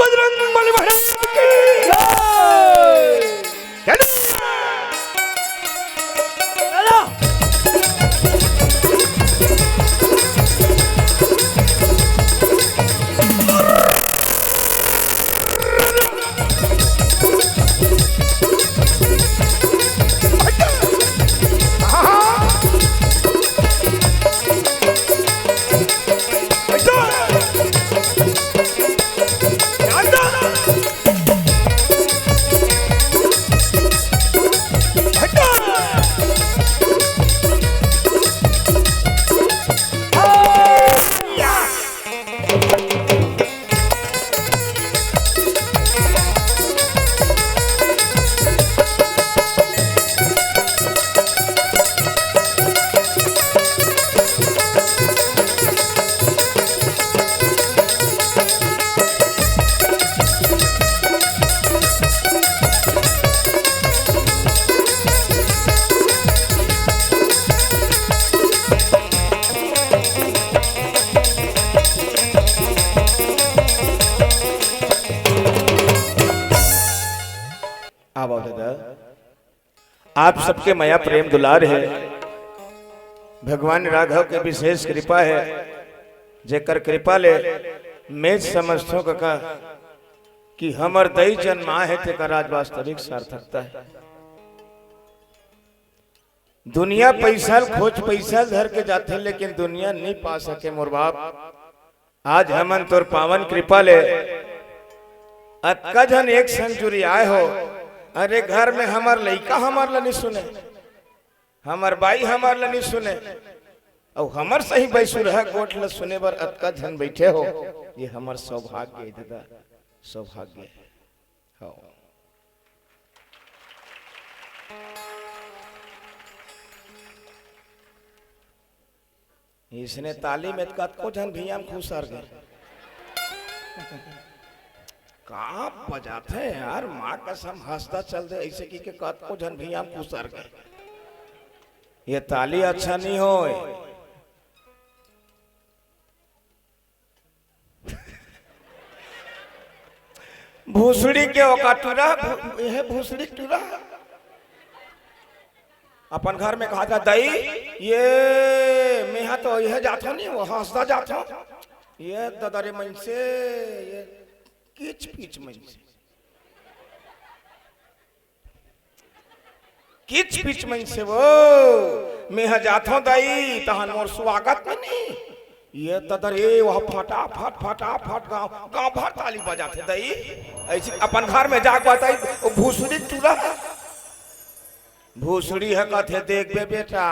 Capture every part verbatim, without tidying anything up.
बजरंग बली महाराज की जय। आवो दादा, आप सबके मया प्रेम दुलार हे, भगवान राघव के विशेष कृपा हे, जेकर कृपा ले मैं समझथों कका कि हमर दई जन्मा हे तेकर आज वास्तविक सार्थकता हे। दुनिया पैसा ल खोज, पैसा ल धर के जाथे, लेकिन दुनिया नहीं पा सके मोर बाप। आज हमन तोर पावन कृपा ले अतका झन एक संग जुरियाए हो। अरे घर में हमर लइका हमर ल नहीं सुने, हमर बाई हमर ल नहीं सुने, अउ हमर सही बैसुरहा गोठ ल सुने बर अतका झन बैठे हो। ये हमर सौभाग्य हे दादा, सौभाग्य हे। हाँ। इसने ताली में कतको झन भुइयां म खुसर गे। का बजाथे यार, माँ कसम हंसता चल दे, ऐसे की के कतको झन भुइयां म खुसर गे। ये ताली अच्छा नहीं होय। भूसड़ी के ओका टूरा, भू-, ये भूसड़ी टूरा। अपन घर में कहा था, "दई, ये मेहा तो ये जाथो नहीं, वो हंसता जाथो। ये ददरे मनसे, ये किच पिच मनसे।" किच पिच मनसे वो, मेहा जाथो दई, तहन मोर स्वागत में नहीं। ये तदर ए, वह फटाफट, फटाफट गांव, गांव भर ताली बजाथे दई। ऐसी अपन घर में जाके बताई, वो भूसड़ी टूरा। भूसड़ी हे कथे, "देख बे बेटा,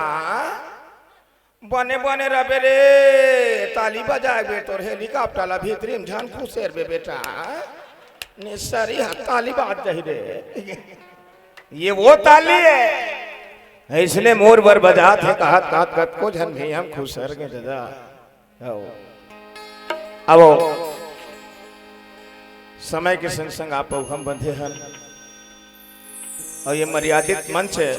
बने बने रबे रे, ताली बजाए बे, तोर helicopter ला भीतरी में झन खुसेर बे बेटा, निसरी हा ताली बाज जाही रे।" ये वो ताली हे। इसने मोर बर बजाथे, कहत कहत कतको झन भी हम खुसर गे दादा। आओ। अब समय के संग संग आप अउ हम बंधे हन। और ये मर्यादित मंच हे।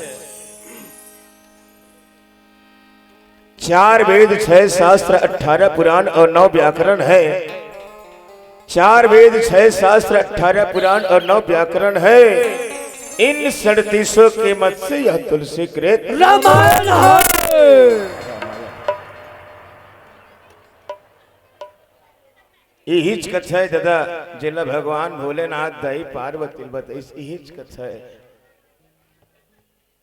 चार वेद, छह शास्त्र, अठारह पुराण और नौ व्याकरण है। चार वेद, छह शास्त्र, अठारह पुराण और नौ व्याकरण है। इन सड़तीसों के मत से यह तुलसी कृत रामायण है। इहिच कथा हे दादा, जेला भगवान भोलेनाथ दाई पार्वती ल बताइस, इहिच कथा हे।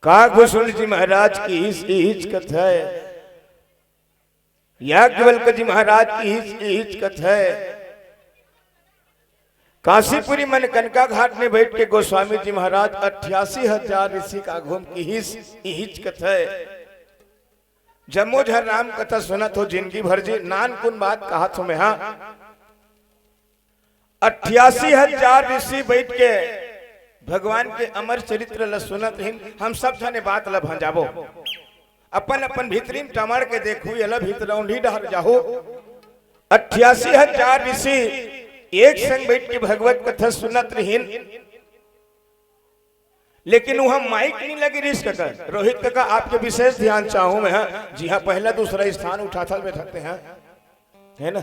काकभूषण जी महाराज के इस, इहिच कथा हे। याज्ञवल्क्य जी महाराज के इस, इहिच कथा हे। काशीपुरी मन कनका घाट में बैठ के गोस्वामी जी महाराज अट्ठासी हजार ऋषि का घूम के इस, इहिच कथा हे। जम्मो झन राम कथा सुनत हो जिंदगी भर जी, नानकुन बात कहत हो मैं, हाँ। अट्ठासी हजार ऋषि बैठ के भगवान के अमर चरित्र ल सुनत रहिन। हम सब झने बात ल भंजाबो, अपन अपन भीतरी म टमड़ के देखू, एला भीतरौंधी डहर जाहू। अट्ठासी हजार ऋषि एक संग बैठ के भगवत कथा सुनत रहिन। लेकिन वहां माइक नहीं लगे रिस कका। रोहित कका, आपके विशेष ध्यान चाहूं मैं, हाँ? जी हाँ, पहला दूसरा स्थान उठाथल बैठते हैं, है ना?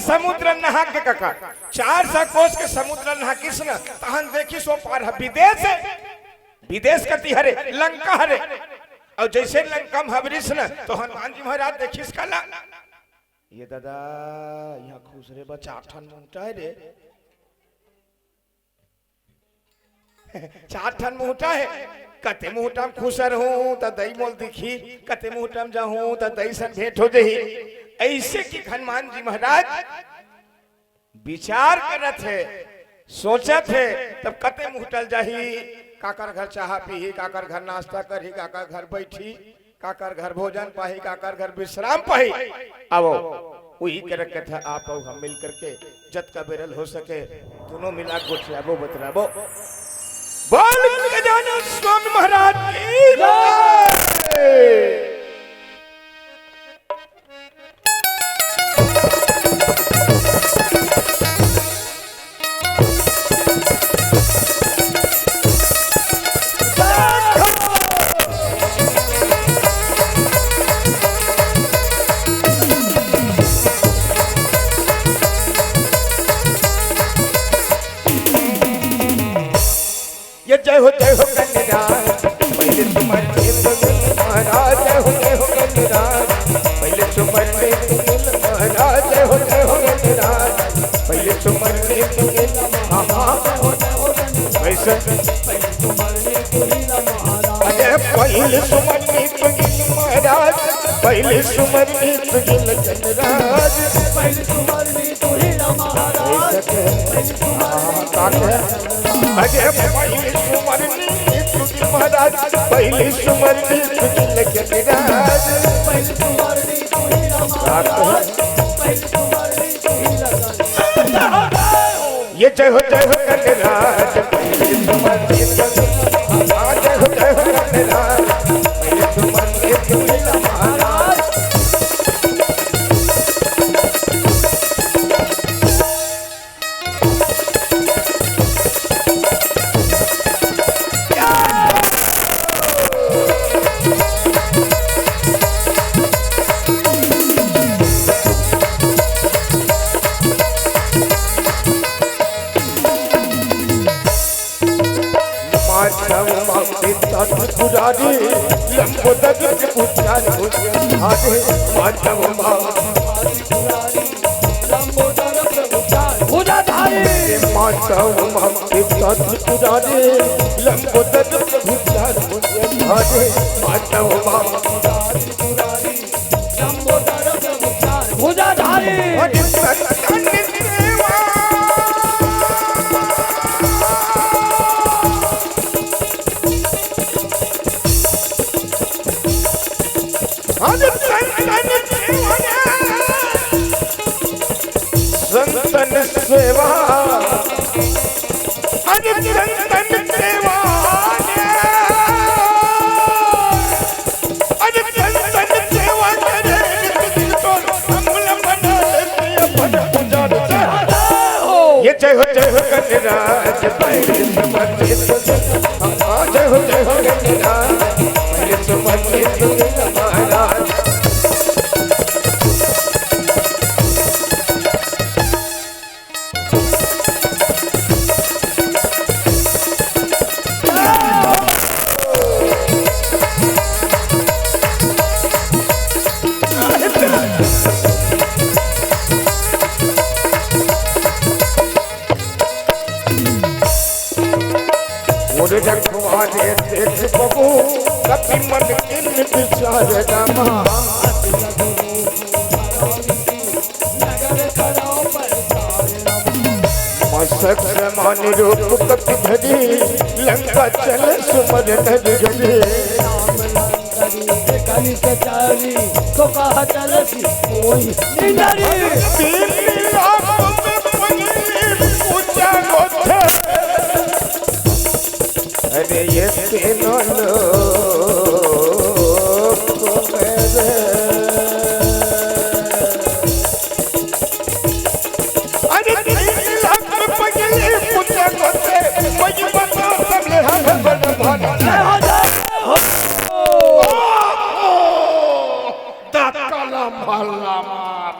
समुद्र नहा के कका, चार सौ कोस के समुद्र नहा किस न, तहन देखिस ओ पार ह विदेश हे। विदेश कति हरे, लंका हरे। अउ जइसे लंका म हबरिस न, तो हनुमान जी महाराज देखिस काला, ये ददा, इहाँ खुसरे बर चार ठन मुहूँटा हे रे। चार ठन मुहूँटा हे, कते मुहूँटा म खुसरहूँ त दई मोल दिखही, कते मुहूँटा म जाहूँ त दई सन भेंट हो जही। अइसे कि हनुमान जी महाराज विचार करत हे, सोचत हे, तब कते मुहूँटा ल जाही, काकर घर चाहा पीही, काकर घर नास्ता करही, काकर घर बइठही, काकर घर भोजन पाही, काकर घर विश्राम पाही। आवो, उही करके कथा आप अउ हम मिल करके जतका बेरल हो सके, दुनों मिला गोठियाबो, बतराबो। बोल गजानन स्वामी महाराज की जय। ये जय हो, जय हो गणराज, पहिले सुमन में सुनील महाराज, जय हो, जय हो गणराज, पहिले सुमन में सुनील महाराज, जय हो, जय हो गणराज, पहिले सुमन में सुनील महाराज। कैसे? अरे पहिले सुमन में सुनील महाराज, पहिले सुमन में सुनील गणराज। पहिले सुमन में सुनील महाराज, पहिले सुमन में सुनील अरे पहिले सुमरनी तुझी महाराज, पहिले सुमरनी तुझी लखन राज। ये जय हो, जय हो गणराज, पहिले सुमरनी तुझी, हाँ, जय हो, जय हो गणराज, पहिले सुमरनी तुझी महाराज। माधव मांगे तन पुरारी, लंबोदर उच्चार हो हरे। माधव मांगे भुजाधारी। माधव मांगे तन पुरारी, लंबोदर भुजाधारी। माधव मांगे भुजाधारी। हरि संतन सेवा। हरि संतन सेवा। संतन सेवा। हरि संतन सेवा। अरे संतन सेवा करे, नित दिन तो अंगुल बना लेती अपन पुजारी। ये जय हो, जय हो गणराज, पहिले सुमन में सुनील। हाँ, जय हो, जय हो गणराज, पहिले सुमन में सुनील महाराज। मोरे रखवारे देख बबू, कति मन किन विचार मसक समान रूप कपि धरि, लंका चल सुमर नर गरी। कली सचारी तो कहा चलसी मोहि इंदरी। तीन लोक में पहली पूजा होते। अरे ये तीनों लोक में रे। अरे तीन लाख रुपए के लिए पूजा करते, कोई बता सब ले हम बड़ भाग। जय हो, जय हो। ओ, ओ, दाता ला माला मार।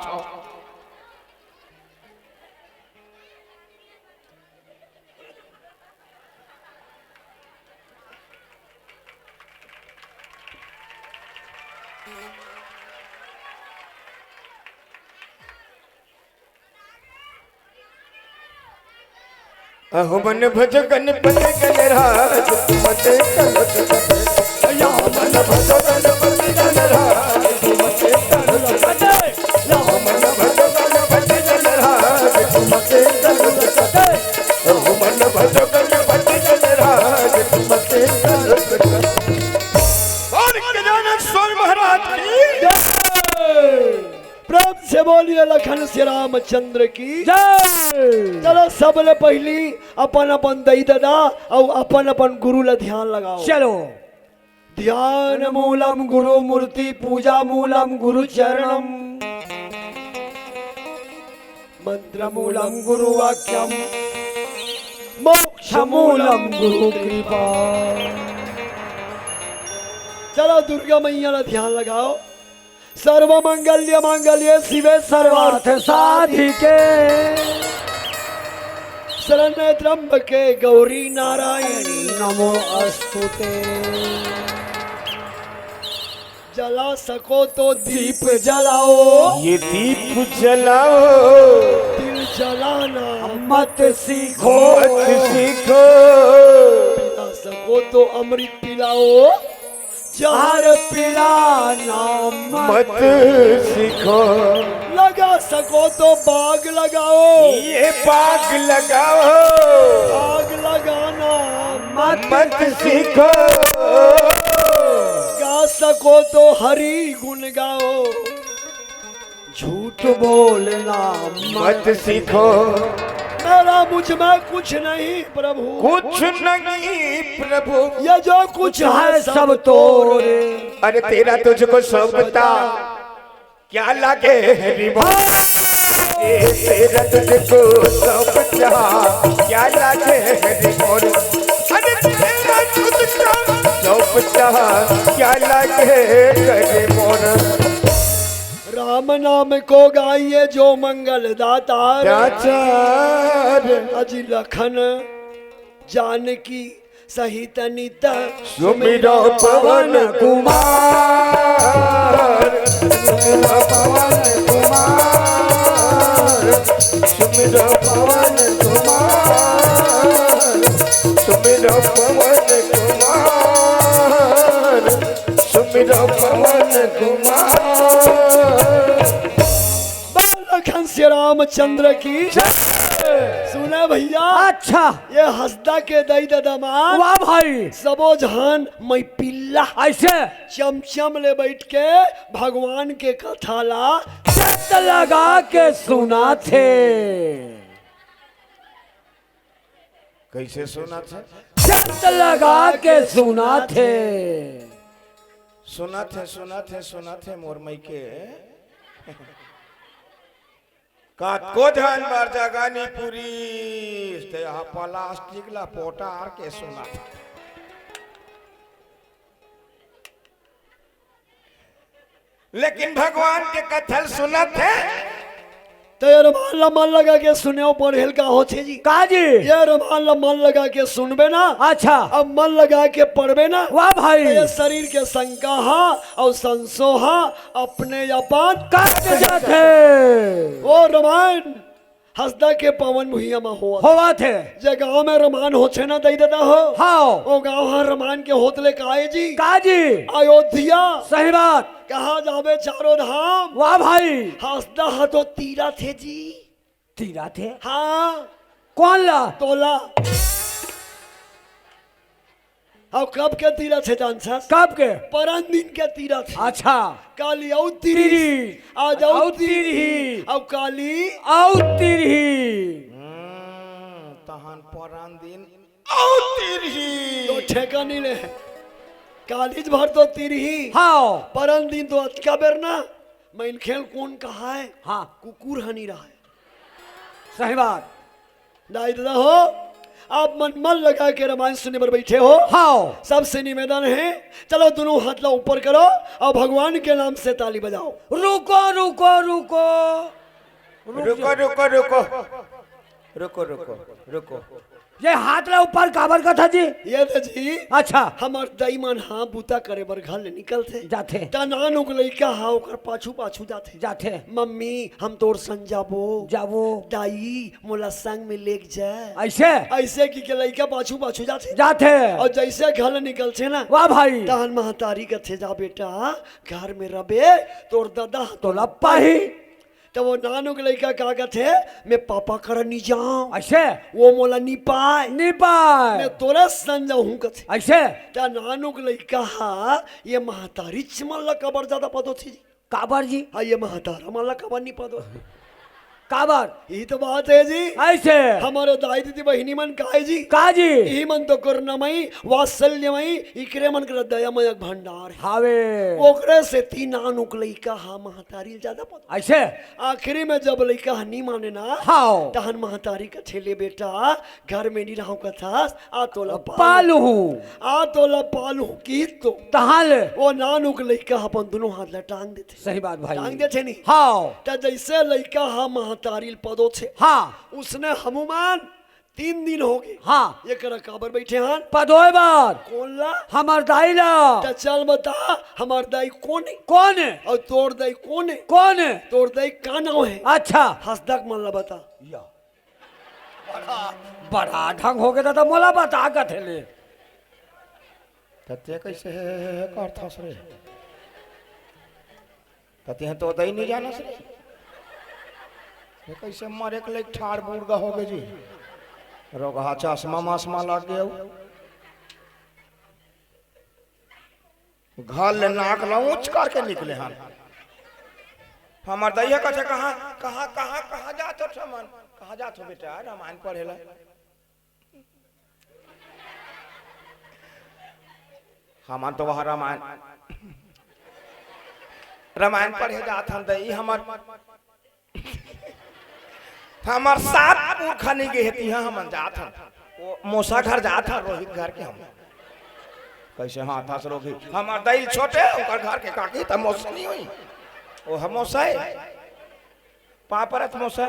अहो मन भज गणपति गणराज मते कलत कटे। अहो मन भज गणपति गणराज मते कलत कटे। अहो मन भज गणपति गणराज मते कलत कटे। अहो मन भज गणपति गणराज मते कलत कटे। और गजानन स्वामी महाराज की जय। प्रेम से बोलिए लखन श्री रामचंद्र की जय। चलो, सबले पहली अपन अपन दई ददा अउ अपन अपन गुरु ला ध्यान लगाओ। चलो। ध्यान मूलम गुरु मूर्ति, पूजा मूलम गुरु चरणम, मंत्र मूलम गुरु वाक्यम, मोक्ष मूलम गुरु कृपा। चलो, दुर्गा मैया ला ध्यान लगाओ। सर्वमंगल्य मांगल्ये शिवे सर्वार्थ साधिके, शरण्ये त्र्यंबके गौरी नारायणी नमोस्तुते। जला सको तो दीप जलाओ। ये दीप जलाओ। दिल जलाना मत सीखो। मत सीखो। पिला सको तो अमृत पिलाओ। जहर पिलाना मत सीखो। लगा सको तो बाग लगाओ। ये बाग लगाओ। आग लगाना मत सीखो। गा सको तो हरि गुण गाओ। झूठ बोलना मत सीखो। मेरा मुझ में कुछ नहीं प्रभु। कुछ नहीं प्रभु। ये जो कुछ है सब तोरे। अरे तेरा तुझको सौंपता क्या लागे है रिमोट? ये तेरा तुझको सौंपता क्या लागे है रिमोट? अरे तेरा तुझको सौंपता क्या लागे है रिमोट? राम नाम को गाइए जो मंगल दातार। दातार। अजि लखन जानकी सहित नित सुमिरो पवन कुमार। सुमिरो पवन कुमार। सुमिरो पवन कुमार। सुमिरो पवन कुमार। सुमिरो पवन कुमार। बोल लखन श्री रामचंद्र की जय। सुना भैया। अच्छा। ये हसदा के दई ददा मान। वाह भाई। सबो झन मई पिल्ला। ऐसे। चमचम ले बैठ के भगवान के कथा ला चट लगा के सुना थे। कैसे सुना थे? चट लगा के सुना थे। सुना थे, सुना थे, सुना थे मोर मई के। कतको झन बर जगह नी पूरी, ते हा प्लास्टिक ला पोटार के सुना थे। लेकिन भगवान के कथा ल सुनत हे। त ये रमान ला मन लगा के सुनेव पढ़े ल का होथे जी? का जी? ये रमान ला मन लगा के सुनबे ना। अच्छा। अब मन लगा के पढ़बे ना। वाह भाई। त ये शरीर के शंका हा अउ संशो हा अपने अपन कट जाथे। ओ रमान, हसदा के पावन भुइयां म होवत। होवत हे। जे गांव में रमान होथे ना दई ददा हो। हाव। ओ गांव ह रमान के होत ले का ए जी? का जी? अयोध्या। सही बात। कहा जाबे चारों धाम। वाह भाई। हसदा ह तो तीरथ हे जी। तीरथ हे? हाँ। कोन ला? तोला। अउ कब के तीरथ हे जानथस? कब के? परन दिन के तीरथ हे। अच्छा। काली अउ तीरथ। तीरथ। आज अउ अउ तीरथ। तीरथ। अउ काली। अउ तीरथ। हम्म, तहन परन दिन अउ तीरथ। तो ठेका नइ ले। कालीच भर तो तीरथ। हाव। परन दिन तो अतका बेर ना, मनखे ल कोन कहाय? हाँ। कुकुर ह नइ रहय। सही बात। दाई ददा हो, आप मन मन लगा के रामायण सुने बर बइठे हो। हाव। सबसे निवेदन हे, चलो दुनों हाथ ला ऊपर करो अउ भगवान के नाम से ताली बजाओ। रुको, रुको, रुको। रुक रुको, जा। रुको, रुको। रुको, रुको, रुको। ये हाथ ला ऊपर काबर कथा जी? ये दे जी। अच्छा। हमर दाई मन ह बूता करे बर घर ले निकलथे। जाथे। त नानुक लइका ह ओकर पाछू पाछू जाथे। जाथे। मम्मी, हम तोर संग जाबो। जाबो। दाई, मोला संग में लेग जा। अइसे? अइसे कि के लइका पाछू पाछू जाथे। जाथे। अउ जइसे घर ले निकलथे ना, वाह भाई। तहन महतारी कथे, जा बेटा, घर में रबे, तोर ददा ह तोला पाही। त वो नानुक लइका का कथे, मैं पापा करा नइ जांव। अइसे? वो मोला नइ पाय। नइ पाय। मैं तोरे संग जाहूं कथे। अइसे? त नानुक लइका ह ये महतारीच मन ला काबर जादा पदोथे जी? काबर जी? हाँ, ये महतारा मन ला काबर नइ पदो? काबर? यही तो बात हे जी। अइसे? हमर दाई दीदी बहिनी मन काय जी? का जी? इही मन तो करुणामयी, वात्सल्यमयी, इकरे मन करा दयामय भंडार हे। हावे। ओकरे सेती नानुक लइका ह महतारी ल जादा पदो। अइसे? आखिरी में जब लइका ह नइ माने ना, हाव। तहन महतारी कथे, ले बेटा, घर में नइ रहंव कथस, आ तोला पालहूं। पालहूं। आ तोला पालहूं किहिस तो। तहां ले। वो नानुक लइका ह अपन दुनों हाथ ला टांग देथे। सही बात भाई। टांग देथे नी? हाव। त जइसे लइका ह महतारी ल पदोथे। हाँ। उसने हमू मन तीन दिन होगे। हाँ। ये करा काबर बइठे हन? पदोय बर। कोन ला? हमर दाई ला। त चल बता, हमर दाई कोन हे? कोन हे? अउ तोर दाई कोन हे? कोन हे? तोर दाई का नांव हे? अच्छा। हसदा के मन ला बता। या। बड़ा, बड़ा ढंग होगे ददा, मोला बता कथे ले। त ते कइसे हे, हे, हे करथस रे? त तें तो दई नइ जानस रे। ये कइसे मरे के लइक ठाड़ बूड़ गा होगे जी। रोगहा चश्मा मश्मा लाग गे अउ। घर ले नाक ल ऊंच करके निकले हन। हमर दई ह कथे, कहाँ, कहाँ, कहाँ, कहाँ जात हो छमन? कहाँ जात हो बेटा? रामायण पढ़े ला। हमन तो वह रामायण, रामायण पढ़े जात हन दई, हमर हमर सात पुरखा नइ गे हे, तिहां हमन जात हन। वो मोसा घर जात हन, रोहित घर के हम। कइसे हाथ हंस रोगी? हमर दई छोटे, ओकर घर के काकी त मोसा नइ होई। वो हम मोसा हे। पाँव परत मोसा।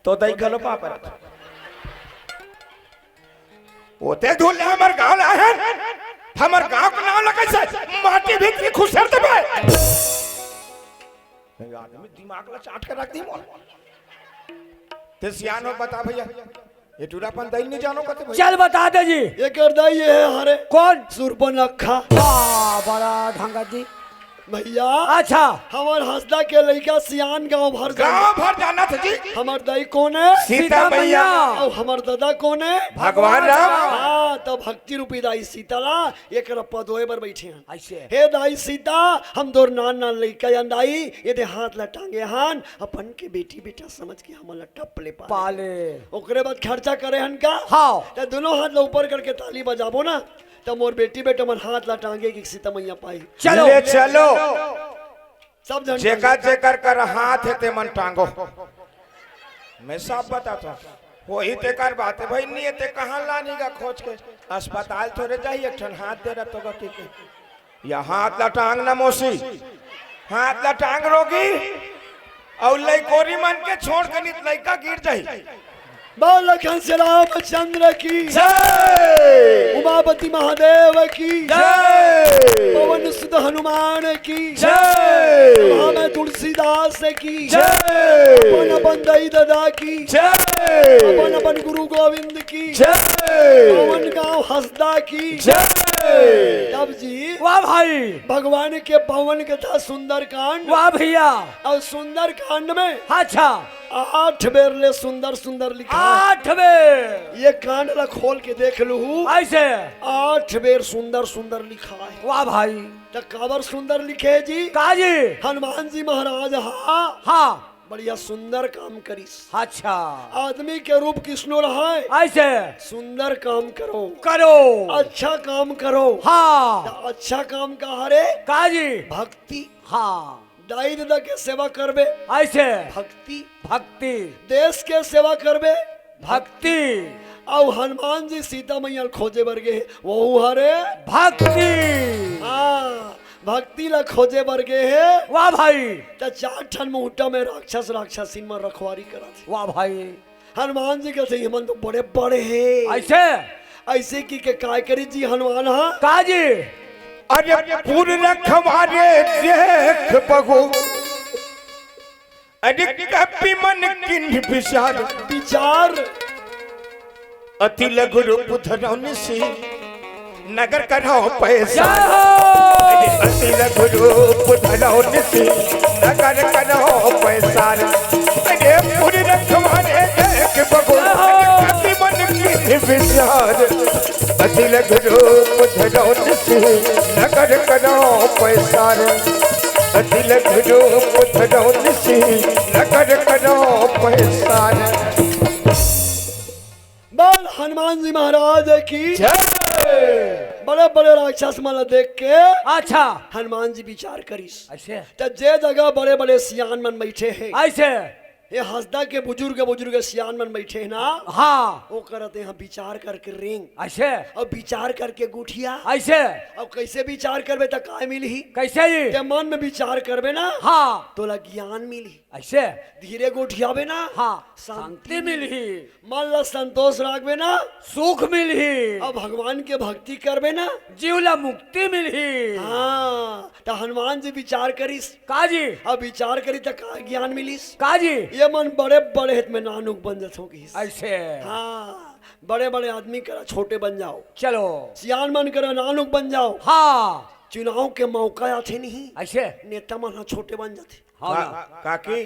तो दई घलो पाँव परत। ओते धुन ले हमर गांव ला आए हन। हमर गांव के नांव ला कइसे माटी भीतरी खुसेर देबे। ए आदमी दिमाग ला चाट के रख दी मोर। ते सियान हो, बता भइया, ये टूरा अपन दई नइ जानो कथे भइया। चल बता दे जी। एकर दई ये हे हरे। कोन? सुरपनखा। वाह, बड़ा ढंगा जी। भइया। अच्छा। हमर हसदा के लइका सियान गांव भर गांव जाना। भर जानत हे जी। हमर दई कोन हे? सीता सीता मैया। मैया। अउ हमर ददा कोन हे? भगवान राम। हाँ, त भक्ति रूपी दाई सीता ला एकरा पदोय बर बइठे हन। अइसे। हे दाई सीता, हम तोर नान नान लइका अन दाई, एदे हाथ ला टांगे हन, अपन के बेटी बेटा समझ के हमन ला टप ले पाले। पाले। ओकरे बाद खर्चा करे हन का? हाँ। त दुनों हाथ ला ऊपर करके ताली बजाबो ना, त मोर बेटी बेटा मन हाथ ला टांगे कि सीता मैया पाही। चलो। ले चलो। सब झन जेकर जेकर कर हाथ हे ते मन टांगो। मैं सब बताथंव। होही तेकर बात हे भई, नइ हे ते कहाँ लानही गा खोज के? अस्पताल थोरे जाही, एक ठन हाथ दे रह तो गा के, के। या हाथ ला टांग ना मोसी, हाथ ला टांग रोगी, अउ लइकोरी मन के छोड़ के नित लइका गिर जाही। बोल लखन श्री रामचंद्र की जय। उमापति महादेव की जय। पवन सुत हनुमान की जय। ब्रह्मा में तुलसीदास की जय। अपन अपन दाई ददा की जय। अपन अपन गुरु गोविंद की जय। पवन गांव हसदा की जय। तब जी वाह भाई। भगवान के पावन कथा सुंदरकांड। वाह भैया। अउ सुंदरकांड में अच्छा। आठ बेर ले सुंदर सुंदर लिखा हे। आठ बेर। ये कांड ला खोल के देख लूहू। अइसे। आठ बेर सुंदर सुंदर लिखा हे। वाह भाई। त काबर सुंदर लिखे हे जी? का जी? हनुमान जी महाराज हा। हाँ। बढ़िया सुंदर काम करिस। अच्छा। आदमी के रूप किसनो रहय। अइसे। सुंदर काम करो। करो। अच्छा काम करो। हाँ। त अच्छा काम का हरे? का जी? भक्ति। हाँ। दाई ददा के सेवा करबे। अइसे। भक्ति। भक्ति। देश के सेवा करबे। भक्ति। अउ हनुमान जी सीता मैया ल खोजे बर गे हे, वहू हरे। भक्ति। हाँ, भक्ति ला खोजे बर गे हे। वाह भाई। त चार ठन मुहूटा में राक्षस राक्षसिन मन रखवारी करत हे। वाह भाई। हनुमान जी कथे, "ये मन तो बड़े बड़े हे।" अइसे? अइसे कि के काय करी जी हनुमान हा? का जी? अरे पुर रखवारे देख बहू, अरे कपि मन कीन्ह बिचार। बिचार। अति लघु रूप धरौ निसि, नगर करौ पैसार। जय हो। अति लघु रूप धरौ निसि, नगर करौ पैसार। अरे पुर रखवारे देख बहू, जय हो। कपि मन कीन्ह बिचार। अति लघु रूप धरौ निसि, नगर करौ पैसार। अति लघु रूप धरौ निसि, नगर करौ पैसार। बोल हनुमान जी महाराज की जय। बड़े बड़े राक्षस मन ला देख के अच्छा। हनुमान जी बिचार करिस। अइसे। त जे जगह बड़े बड़े सियान मन बइठे हे। अइसे। ये हसदा के बुजुर्ग बुजुर्ग सियान मन बइठे हे ना। हाँ। ओकर तेहा बिचार करके रेंग। अइसे। अउ बिचार करके गोठिया। अइसे। अउ कइसे बिचार करबे त काय मिलही? कइसे जी? ते मन में बिचार करबे ना। हाँ। तोला ज्ञान मिलही। अइसे। धीरे गोठियाबे ना। हाँ। शांति शांति मिलही। मिलही। मन ला संतोष राखबे ना। सुख मिलही। अउ भगवान के भक्ति करबे ना। जीव ला मुक्ति मिलही। हाँ। त हनुमान जी बिचार करिस। का जी? अब बिचार करिस त का ज्ञान मिलिस? का जी? ये मन बड़े बड़े हे त मैं नानुक बन जाथों कहिस। अइसे। हाँ, बड़े बड़े आदमी करा छोटे बन जाओ। चलो। सियान मन करा नानुक बन जाओ। हाँ। चुनाव के मौका आथे नहीं। अइसे। नेता मन हा छोटे बन जाथे। हाँ का-, ना। काकी?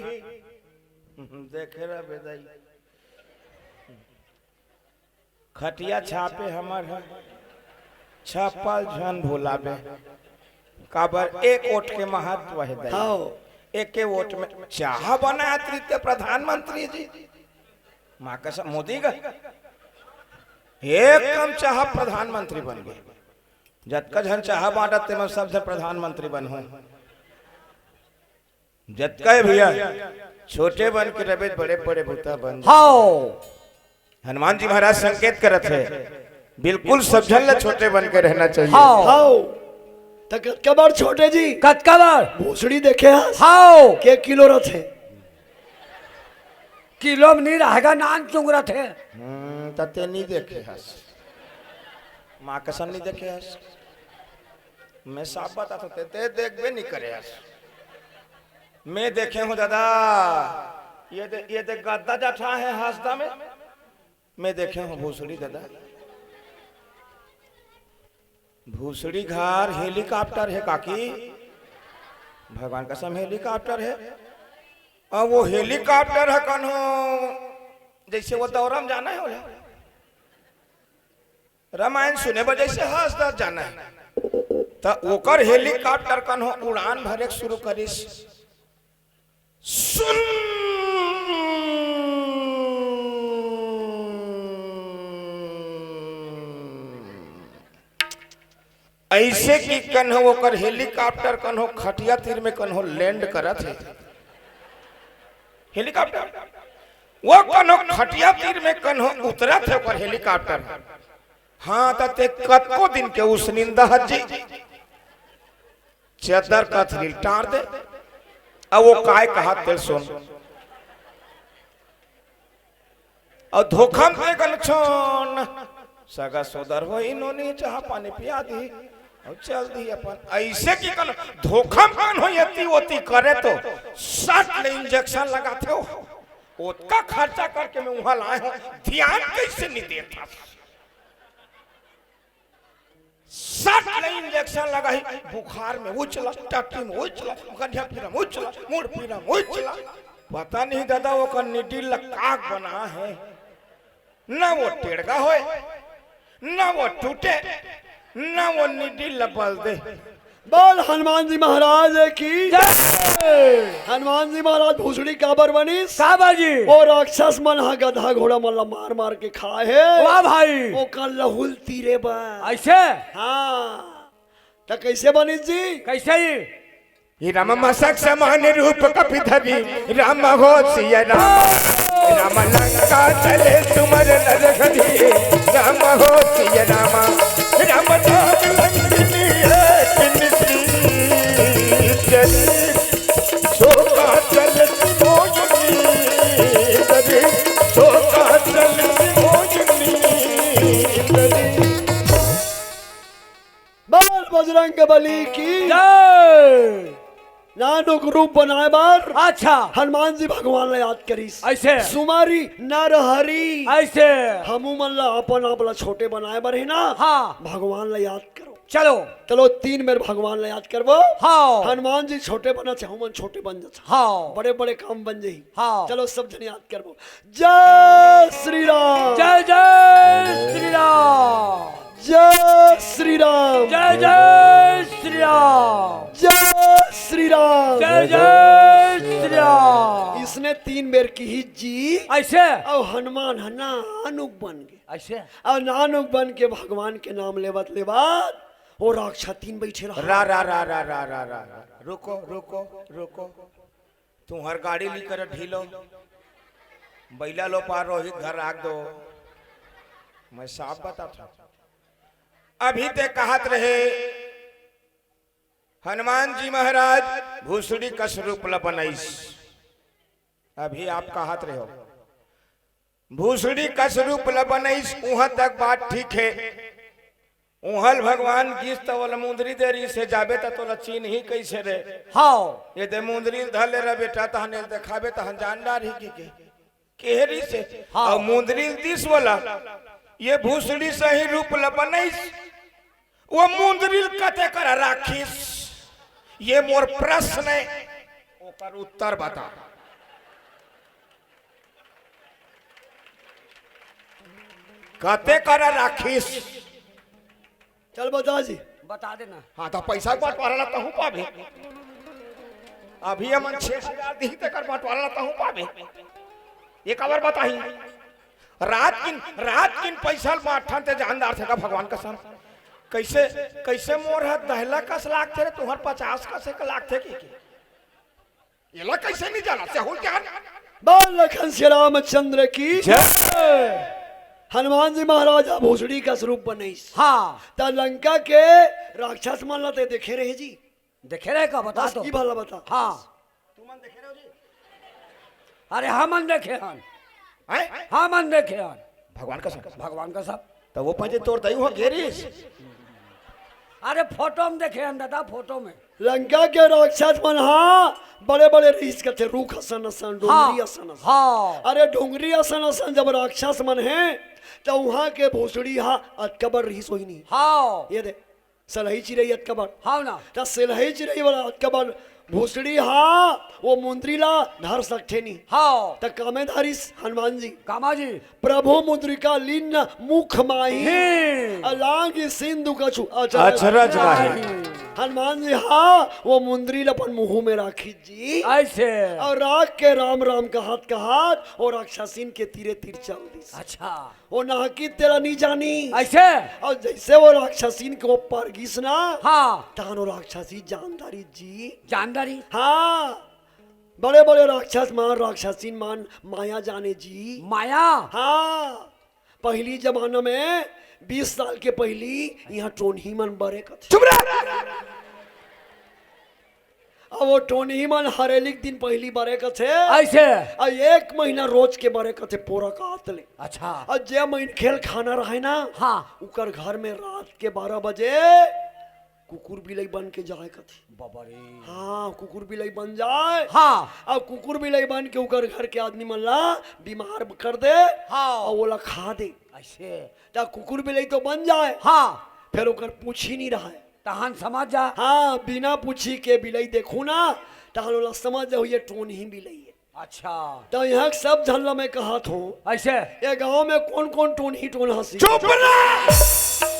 देखे रह बेदाई। खटिया छापे हमर ह, छपल झन भुलाबे। काबर एक वोट के महत्व हे दाई। हाँ। एके वोट में चाह बनाए तृतीय प्रधानमंत्री जी। माँ कसम मोदी का एक कम चाह प्रधानमंत्री बन गे। जतका झन चाह बांटत ते मन सब झन प्रधानमंत्री बनहूं। जतका हे भैया, छोटे बन के रबे त बड़े बड़े बुता बन जाथे। हाँ। हनुमान जी महाराज संकेत करत हे, बिल्कुल सब झन ला छोटे बन के रहना चाहिए। हाँ। हाँ। त कतका बार छोटे जी? कतका बार? भोसड़ी देखे हस? हाँ। के किलो रथे? किलो में नहीं रहेगा, नान चुंग रथे। हम्म, त ते नहीं देखे हस। माँ कसम नहीं देखे हस। मैं साफ बताथों, ते, ते देखबे नहीं करे हस। मैं देखे हूँ दादा, ये दे, ये दे गद्दा जठा हे हसदा में, मैं देखे हूँ भूसड़ी दादा, भूसड़ी घर हेलीकॉप्टर हे काकी, भगवान कसम हेलीकॉप्टर हे। अब वो हेलीकॉप्टर हे कन्हो, जैसे वो दौरा में जाना हे, वो रामायण सुने बर जैसे हसदा जाना हे, त ओकर हेलीकॉप्टर कन्हो उड़ान भरे के शुरू करिस। सुन, ऐसे कि कन्हो ओकर हेलीकॉप्टर कन्हो खटिया तीर में कन्हो लैंड करत हे। हेलीकॉप्टर वो कन्हो खटिया तीर में कन्हो उतरत हे ओकर हेलीकॉप्टर। हाँ, त ते कतको दिन के उसनिंदा हस जी। चद्दर कथरी ल टार दे। अब वो काय कहा तेल सुन। अउ धोखा में ते कन छोन। सगा सोदर होही नोनी चाह पानी पिया दी। अउ चल दी अपन। ऐसे कि कन धोखा में कन हो एती ओती करे तो। सट ले इंजेक्शन लगाथे हो। ओतका खर्चा करके मैं उहाँ लाए हूँ, ध्यान कैसे नहीं देता? सट ले इंजेक्शन लगाही, बुखार में उछला, टट्टी में उछला, गंढिया पीरा में उछला, मुड़ पीरा में उछला। पता नहीं दादा, ओकर निडिल ला काक बना है। ना वो टेड़गा होए, ना वो टूटे, ना वो निडिल ला बल दे। बोल हनुमान जी महाराज की जय। हनुमान जी महाराज भूसड़ी काबर बनिस? काबर जी? वो राक्षस मन ह गधा घोड़ा मन ला मार मार के खाए हे। वाह भाई। ओकर लहू ल तीरे बर। ऐसे? हाँ। त कैसे बनिस जी? कैसे ही? राम मसक समान रूप कपि धरी, राम हो सिया राम। राम लंका चले तुमर नर घरी, राम हो सिया राम। राम नाम लंकिनी एक निशी चली, सोका चलत मोहिनी दरी, सोका चलत मोहिनी दरी। बोल बजरंग बली की जय। नानुक रूप बनाए बर अच्छा। हनुमान जी भगवान ला याद करिस। ऐसे। सुमारी नर हरी। ऐसे। हमू मन ला अपन आप ला छोटे बनाए बर हे ना। हाँ। भगवान ला याद करो। चलो। चलो तीन बेर भगवान ला याद करबो। हाँ। हनुमान जी छोटे बनत हे, हमू मन छोटे बन जात हे। हाँ। बड़े बड़े काम बन जाही। हाँ। चलो सब जन याद करबो। जय श्री राम। जय जय श्री राम। जय श्री राम। जय जय श्री राम। जय श्री राम। जय जय श्री राम। इसने तीन बेर किहिस जी। ऐसे? अउ हनुमान ह नानुक बन गे। ऐसे? अउ नानुक बन के भगवान के नाम लेवत लेवत वो राक्षसीन बइठे रहा। रा, रा, रा, रा, रा, रा, रा, रा। रुको, रुको, रुको। तुंहर गाड़ी ली कर ढीलो, बइला लो पार रोहित घर राख दो। मैं साफ बताथंव। अभी ते कहत रहे हनुमान जी महाराज भूसड़ी कस रूप ल बनइस। अभी आप कहत रहे हो भूसड़ी कस रूप ल बनइस, उहाँ तक बात ठीक हे। उहाँ ल भगवान गिस त ओला मुंदरी दे रिहिस हे, जाबे त तोला चिन्ही कइसे रे? हाव। ये दे मुंदरी ल धर ले रे बेटा, तहन एला देखाबे तहन जान डारही कहिके। केहे रिहिस हे। हाव। अउ मुंदरी ल दिस ओला, ये भूसड़ी सही रूप ल बनइस, वो मुंदरी ल कते करा राखिस? ये मोर प्रश्न हे, ओकर उत्तर बता। कते करा राखिस? चल बता जी। बता देना। हाँ, त पइसा के बंटवारा ला तहूँ पाबे। अभी हमन छह हजार दिही, तेकर बंटवारा ला तहूँ पाबे। ये काबर बताही? रात किन, रात किन पइसा ल बांटथन ते जान डारथे का भगवान कसम? कइसे, कइसे मोर ह दहला कस लागथे रे, तुंहर पचास कस एक लागथे कहिके? एला कइसे नइ जानस? एहू ल जान। बोल लखन श्री रामचंद्र की जय। हनुमान जी महाराज ह भूसड़ी कस रूप बनइस। हाँ। त लंका के राक्षस मन ला ते देखे रहे जी। देखे रहे का? बता बस तो। ई भला बता। हाँ। तुमन देखे रहे हो जी? अरे हमन देखे हन। हैं? हमन देखे हन। भगवान कसम। भगवान कसम। त वो पंजे तोर दई हो घेरिस। अरे फोटो में देखे हन दादा, फोटो में। लंका के राक्षस मन हा बड़े बड़े रिहिस कथे, रूख असन असन, डोंगरी हाँ, असन असन। हाँ। अरे डोंगरी असन असन जब राक्षस मन हे, त उहाँ के भूसड़ी हा अतका बड़ रिहिस होही नहीं। हाँ। ये दे, सलही चिरई अतका बड़। हाँ ना। त सलही चिरई वाला अतका बड़ भूसड़ी हा, वो मुंदरी ला धर सकथे नहीं। हाँ। त कामे धारिस हनुमान जी। कामा जी। प्रभु मुद्रिका लीन मुख माही, हम्म। अलांग सिंधु कछु अचरज अचरज माही। माही। हनुमान जी हा वो मुंदरी ला अपन मुंह में राखिस जी। ऐसे। अउ राख के राम राम कहत कहत वो राक्षसीन के तीरे तीर चल दिस। अच्छा। वो नाहकी तेला नी जानी। ऐसे। अउ जइसे वो राक्षसीन के ऊपर गिस ना, हाँ। तहन वो राक्षसी जान डारिस जी। जान डारिस? हाँ। बड़े बड़े राक्षस मन, राक्षसीन मन माया जाने जी। माया? हाँ। पहिली जमाना में बीस साल के पहिली इहाँ टोनही मन बरे कथे। चुप रह। अब वो टोनही मन हरेली के दिन पहिली बरे कथे। ऐसे? अउ एक महीना रोज के बरे कथे पोरा कात ले। अच्छा। अउ जे मनखे ल खाना रहे ना, हाँ। उकर घर में रात के बारह बजे कुकुर बिलई बन के जाए कथे। बाबा रे। हाँ, कुकुर बिलई बन जाए। हाँ। अब कुकुर बिलई बन के ओकर घर के आदमी मन ला बीमार कर दे। हाँ। अउ ओला खा दे। अइसे। त कुकुर बिलई तो बन जाए। हाँ। फेर ओकर पूछी नहीं रहय। तहन समझ जा। हाँ, बिना पूछी के बिलई देखहू ना, तहन ओला समझ जाहू ये टोनही बिलई हे। अच्छा। त इहाँ के सब झन ला मैं कहत हँव, अइसे? ये गाँव में कोन कोन टोनही टोनहा सीखे? चुप रह।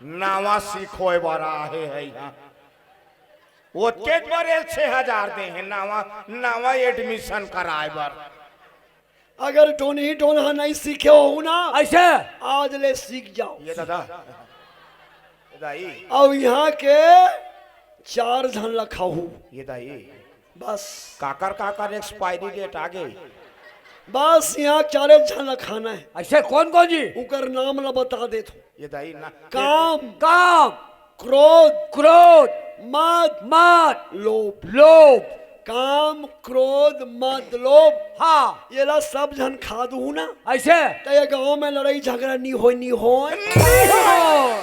नावा सीखोय बर आहे हे इहाँ। वो तेज बर छह हजार दे हे नावा, नावा admission कराय बर। अगर टोनही टोनहा नहीं सीखे होहू ना, अइसे? आज ले सीख जाव। ये दादा, ये दाई। अउ इहाँ के चार झन ला खाहू। ये दाई। बस। काकर काकर expiry date आ गे? बस इहाँ चारे झन ला खाना हे। अइसे कोन कोन जी? ओकर नाम ला बता देत हँव। ये दाई ना। काम। काम। क्रोध। क्रोध। मद। मद। लोभ। लोभ। काम, क्रोध, मद, लोभ। हाँ। ये ला सब झन खा दूहू ना। अइसे? त ये गाँव में लड़ाई झगड़ा नी होय, नी होय। नी होय।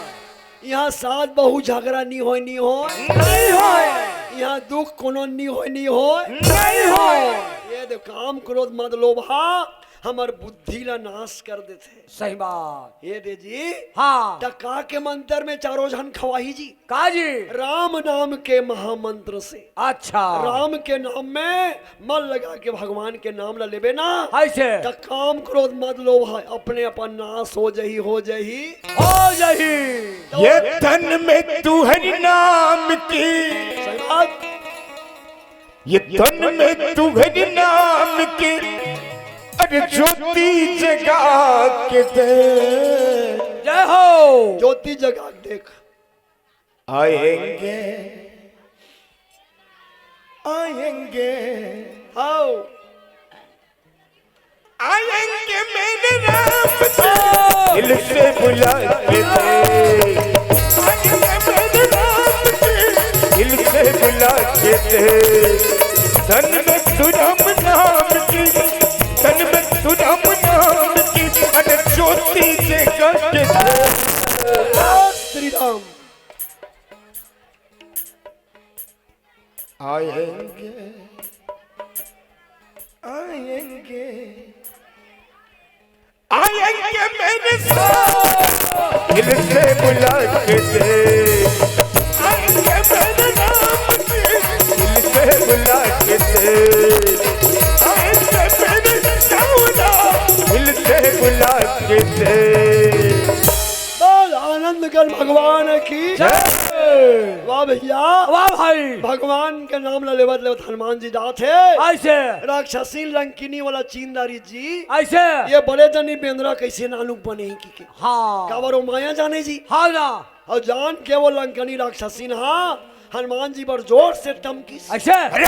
इहाँ सास बहू झगड़ा नी होय, नी होय। नी होय। इहाँ दुख कोनो नी होय, नी होय। नी होय। ये दे काम, क्रोध, मद, लोभ हा हमर बुद्धि ला नाश कर देथे। सही बात। ये दे जी। हाँ। त का के मंतर में चारों झन खवाही जी? का जी? राम नाम के महामंत्र से। अच्छा। राम के नाम में मन लगा के भगवान के नाम ला लेबे ना। अइसे। त काम क्रोध मद लोभ हे, अपने अपन नाश हो जही, हो जही। हो जही। ये तन में तू हरि नाम की। सही बात। ये तन में तू हरि नाम की, अरे ज्योति जगा के दे। जय हो। ज्योति जगा के देख। आएंगे, आएंगे। आओ। आएंगे मेरे राम जी, दिल से बुला के दे। आएंगे मेरे राम जी, दिल से बुला के दे। तन में तू राम नाम की, तन में तू राम नाम की, अरे ज्योति जगा के दे। श्री राम। आएंगे, आएंगे, आएंगे मेरे साथ, दिल से बुला के दे। आएंगे मेरे राम जी, दिल से बुला के दे। आएंगे मेरे सावरा, दिल से बुला के दे। बोल आनंद कर भगवान की जय। वाह भैया। वाह भाई। भगवान के नाम ला लेवत लेवत हनुमान जी जात हे। अइसे। राक्षसीन लंकिनी वाला चीन डारिस जी। अइसे। ये बड़े जनी बेंदरा कइसे नानुक बने हे कहिके। हाँ। काबर वो माया जाने जी। हाँ ना। अउ जान के वो लंकिनी राक्षसीन हा हनुमान जी बर जोर से टमकिस। अइसे। अरे!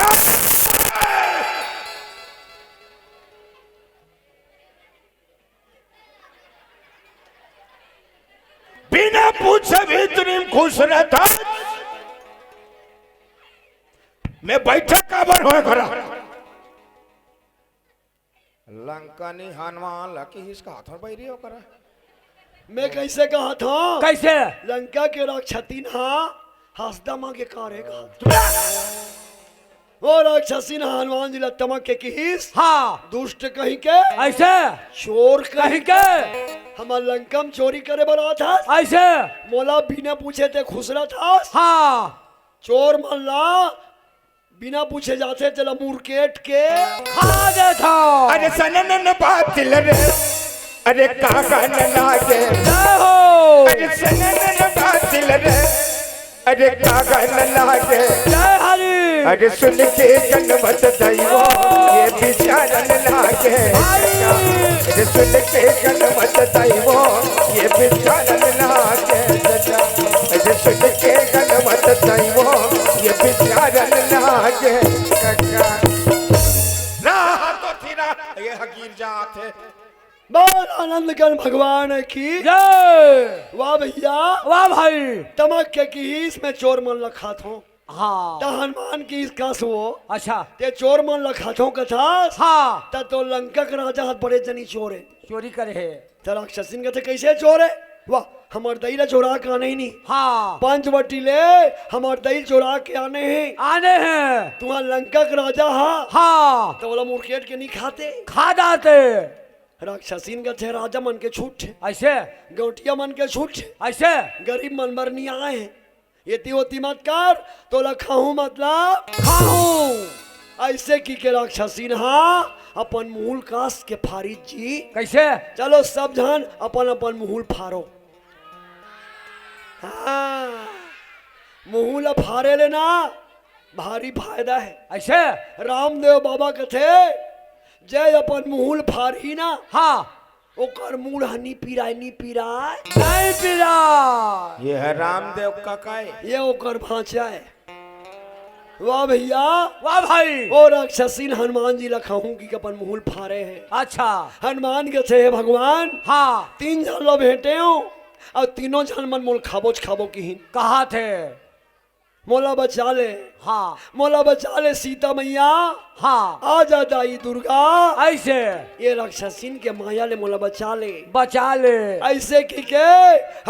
बिना पूछे भी तुम खुश रहता। मैं बैठा काबर होय करा। लंकिनी हनुमान ला किहिस का हाथ में बैरी हो करा। मैं कइसे कहत हँव? कइसे? लंका के राक्षसीन हा हँसदा मा के कारे कहत। वो राक्षसीन हनुमान जी ला टमक के किहिस, हाँ। दुष्ट कहीं के, अइसे। चोर कहीं कहीं के। के। हमर लंका में चोरी करे बर आथस। अइसे। मोला बिना पूछे ते खुश रहथस। हाँ। चोर मन ला बिना पूछे जाथे, तेला मुरकेट के खा देथव। अरे सननन बादल रे, अरे कागन लागे। जय हो। अरे सननन बादल रे, अरे कागन लागे। जय हरि। अरे सुन के गणमत दैवो, ये विचारन लागे। हरि। अरे सुन के गणमत दैवो, ये विचारन लागे। अरे सुन के गणमत दैवो, ये विचारन लागे। काका। राह तो थिरा, ये हकीर जात हे। बोल आनंद गण भगवान की जय। वाह भैया। वाह भाई। टमक के किहिस मैं चोर मन ला खाथों। हाँ। त हनुमान किहिस कस वो। अच्छा। ते चोर मन ला खाथों कथस। हाँ। त तो लंका के राजा ह बड़े जनी चोर हे। चोरी करे हे। त राक्षसीन कथे कइसे चोर हे? वाह, हमर दई ला चोरा के आने हे नी। हाँ। पंचवटी ले हमर दई चोरा के आने हे। आने हे। तुँहर लंका के राजा हा। हाँ। त ओला मुरकेट के नी खाते। खा जाते। राक्षसीन कथे, राजा मन के छूट हे। अइसे? गौंटिया मन के छूट हे। अइसे? गरीब मन बर नी आए हे। एती ओती मत कर, तोला खाहूँ मतलब खाहूँ। अइसे कहिके राक्षसीन हा अपन मुहूँ ल कस के फारिस जी। कइसे? चलो सब झन अपन अपन मुहूँ ल फारो। हाँ, मुहूँ ल फारे ले ना भारी फायदा हे। अइसे? रामदेव बाबा कथे, जे अपन मुहूँ ल फारही ना, हाँ। ओकर मुड़ ह नी पिराय, नी पिराय। नहीं पिराय। ये हे रामदेव कका ए। ये ओकर भांचा ए। वाह भइया। वाह भाई। ओ राक्षसीन हनुमान जी ला खाहूँ कहिके अपन मुहूँ ल फारे हे। अच्छा। हनुमान कथे, हे भगवान, हाँ। तीन झन ला भेंटेंव, अउ तीनों झन मन मोला खाबोच खाबो किहिन। कहाथे। मोला बचा ले। हाँ। मोला बचा ले सीता मैया। हाँ। आ जा दाई दुर्गा। अइसे। ये राक्षसीन के माया ले मोला बचा ले। बचा ले। अइसे कहिके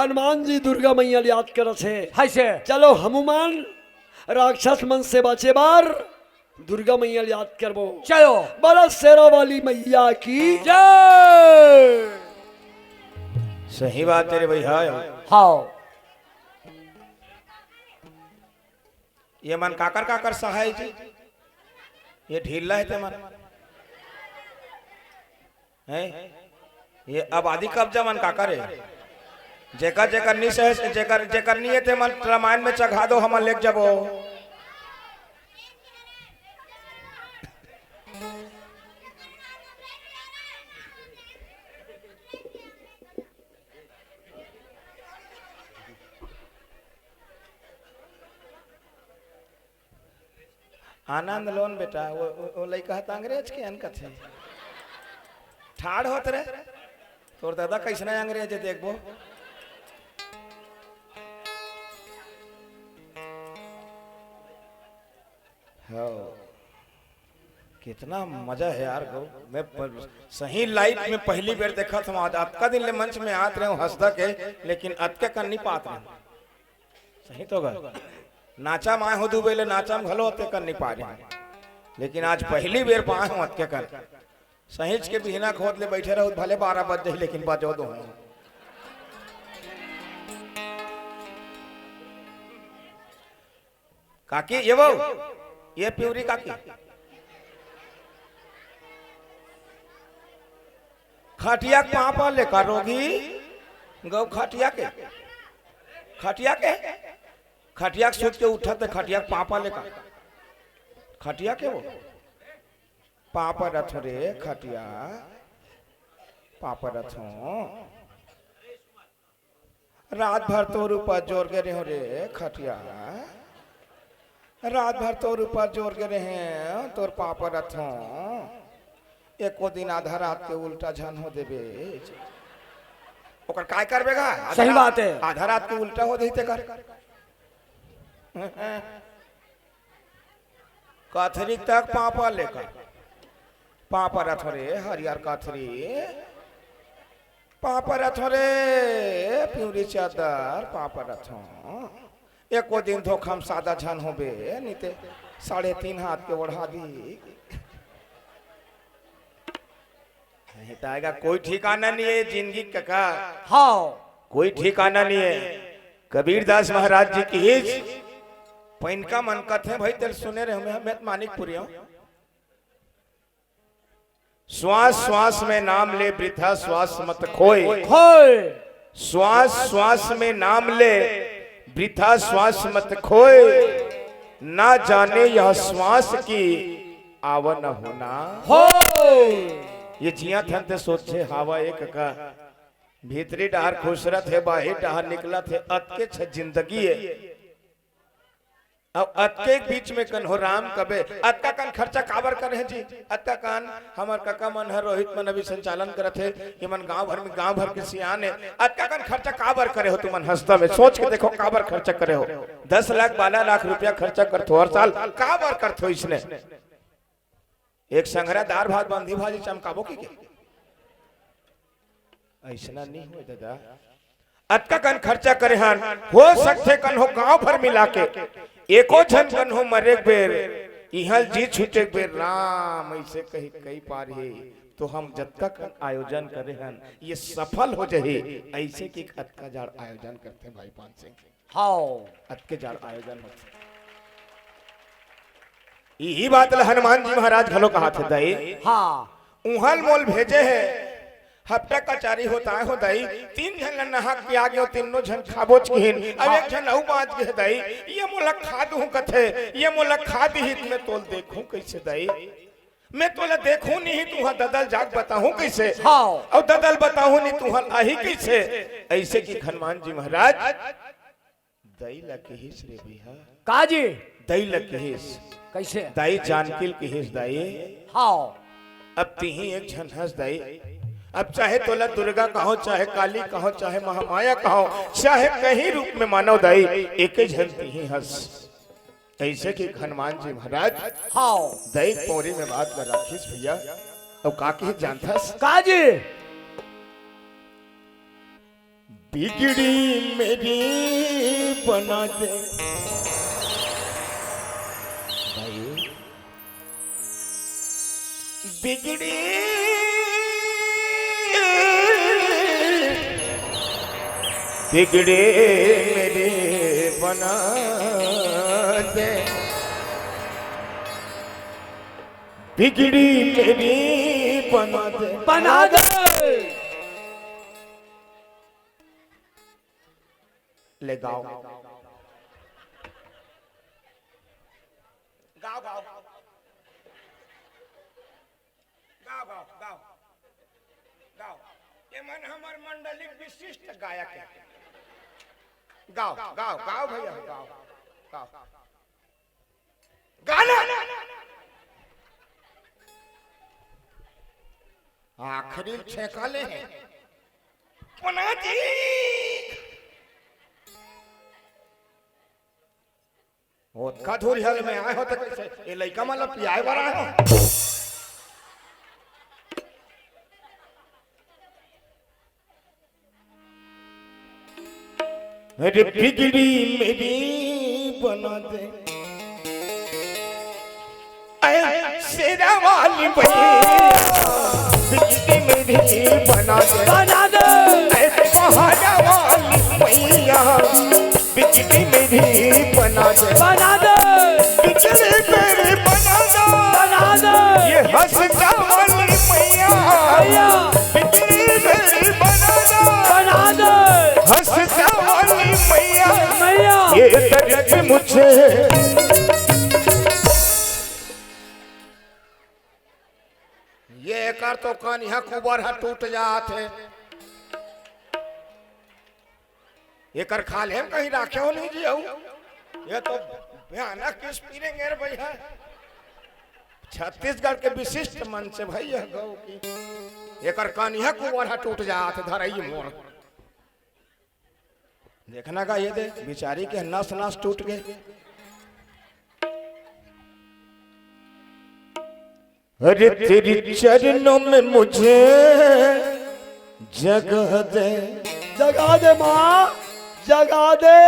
हनुमान जी दुर्गा मैया ल याद करत हे। अइसे। चलो हनुमान राक्षस मन से बाँचे बर दुर्गा मैया ल याद करबो। चलो। बोलो शेरा वाली मैया की जय। सही बात हे रे भइया। हाँ। ये मन काकर काकर सहाय जी? ये ढीला हे ते मन। हैं? ये आबादी कब्जा मन काकर हे? जेकर, जेकर नी सहे, जेकर, जेकर नी हे ते मन रामायण में चघा दो, हमन लेके जाबो। आनंद लोन बेटा, वो, वो, वो लइका ह त अंग्रेज के अन कथे। ठाढ़ होत रे, तोर दादा कइसना अंग्रेज हे, देखबो। हाँ, कितना मजा हे यार गौ। मैं प-, सही लाइफ में पहली बेर देखत हँव आज, अतका दिन ले मंच में आत रहे हँव हँसदा के, लेकिन अतके कन नी पात रहे हँव। सही तो गा। नाचा म आए हँव दुबई ले, नाचा म घलो अतके कन नी पाए रहेंव। लेकिन आज पहली बेर पाए हँव अतके कन। सहीच के बिहना खोद ले बइठे रहूँ, भले बारह बज जाही, लेकिन बजो दो। काकी, ये वो, ये पिउरी काकी। खटिया के पाँव पर लेकर रोगी, गौ खटिया के, खटिया के, खटिया के सुत के उठत हे, खटिया के पाँव पर लेकर, खटिया के वो, पाँव पर रथो रे खटिया, पाँव पर रथो। रात भर तोर ऊपर जोर गे रेहेंव रे खटिया, रात भर तोर ऊपर जोर गे रेहेंव, तोर पाँव परत हँव, एको दिन आधा रात के उल्टा झन हो देबे। ओकर काय करबे गा? आधा सही रात, बात हे। आधा रात के उल्टा हो देही तेकर। कथरी तक पाँव पर लेकर, पाँव परत हँव रे हरियर कथरी, पाँव परत हँव रे पिउरी चद्दर, पाँव परत हँव। एको दिन धोखा म सादा झन होबे, नी ते साढ़े तीन हाथ के ओढ़ा दी। नहीं तो आएगा, कोई ठिकाना नहीं है जिंदगी का, का? हाँ। कोई ठिकाना नहीं है। कबीर दास महाराज जी की हिज पैनका मन कथे भाई, तेल सुने रहे हमें, मैं तो मानिकपुरी हँव। श्वास श्वास में नाम ले, वृथा श्वास मत खोए। खोए। श्वास श्वास में नाम ले, वृथा श्वास मत खोए। ना जाने यह श्वास की आवन होना। हो। ये जियत हन ते सोचे हवा एक का। भीतरी डहर खुसरत हे, बाहिर डहर निकलत हे, अतके छ जिंदगी हे। अब अतके के बीच में कन हो राम कबे, अतका कन खर्चा काबर करे हे जी? अतका कन हमर कका मन हर, रोहित मन अभी संचालन करत हे, ये मन गांव भर में, गांव भर के सियान हे, अतका कन खर्चा काबर करे हो तुमन? हंसता में सोच के देखो, काबर खर्चा करे हो? दस लाख, बारह लाख रुपया खर्चा करथो हर साल, काबर करथो इसने? एक संघरा दार भात बंधी भाजी चमकाबो की के? अइसना नहीं होय दादा। अतका कन खर्चा करे हन, हो सकथे कन्हो गांव भर मिला के एको झन कन्हो मरे के बेर, इहां जी छूटे के बेर राम अइसे कहि कहि पारही, तो हम जतका कन आयोजन करे हन, ये सफल हो जाही, अइसे कि अतका जाड़ आयोजन करथे भाई पान सिंह। हाव। अतके जाड़ आयोजन होथे। इही बात ल हनुमान जी महाराज घलो कहाथे, दाई। हाँ। उहां ल मोल भेजे हे, हफ्ता कचारी होत आय हो दाई, तीन झन ल नहा के आ गेंव, तीनों झन खाबोच किहिन, अब एक झन अउ बांच गे हे दाई, ये मोला खा दुहूं कथे, ये मोला खा दिही त मैं तोल देखहूं कइसे दाई? मैं तोला देखहूं नहीं, तुहां ददा ल जाके बताहूं कइसे? हाँ। अउ ददा ल बताहूं नहीं, तुहां आही कइसे? अइसे कि हनुमान जी महाराज दई ला किहिस रे बिहा। का जी? दई ला किहिस। कइसे? दाई जानकी ल किहिस दाई। हाव। अब तिही एक झन हस दाई। अब चाहे तोला दुर्गा कहो, चाहे काली कहो, चाहे महामाया कहो, चाहे कहीं रूप में मानव दाई, एके झन तिही हस। अइसे कि हनुमान जी महाराज हाव। दई पौरी में बात ल राखिस भइया। अउ का किहिस जानथस? का जी? बिगड़ी मेरी बना दे। भाई, बिगड़ी, बिगड़ी मेरी बना दे, बिगड़ी मेरी बना दे। बना दे। ले गाओ। गाओ, गाओ। गाओ, गाओ, गाओ। गाओ। ये मन हमर मंडली विशिष्ट गायक है। गाओ, गाओ, गाओ भैया, गाओ। गाओ। गाना। आखिरी छेका ले हे। पुनाजी। ओतका धुरिहा ले मैं आय हों त कइसे? ए लइका मन ल पियाय बर आय हों। अरे बिगड़ी मेरी बना दे, ऐ शेरा वाली मैया, बिगड़ी मेरी बना दे, बना दे। ऐ पहाड़ा वाली मैया, बिगड़ी मेरी बना दे, बना दे। बिगड़ी मेरी बना दे, बना दे। ये हंसता वाली मैया, मैया। बिगड़ी मेरी बना दे, बना दे। हंसता वाली मैया, मैया। ये दर्द मुझे। ये एकर तो कनिहा कुबर ह टूट जात हे। एकर खाल्हे म कहीं राखे हो नहीं जी, अउ ये तो भयानक स्प्रिंग रे भैया। छत्तीसगढ़ के विशिष्ट मंच हे भैया गौ की। एकर कनिहा कुबर ह टूट जात हे, धरई मोर। देखना का ये दे, बिचारी के नस नस टूट गे। अरे तेरी चरणों में मुझे जगह दे। जगा दे माँ, जगा दे।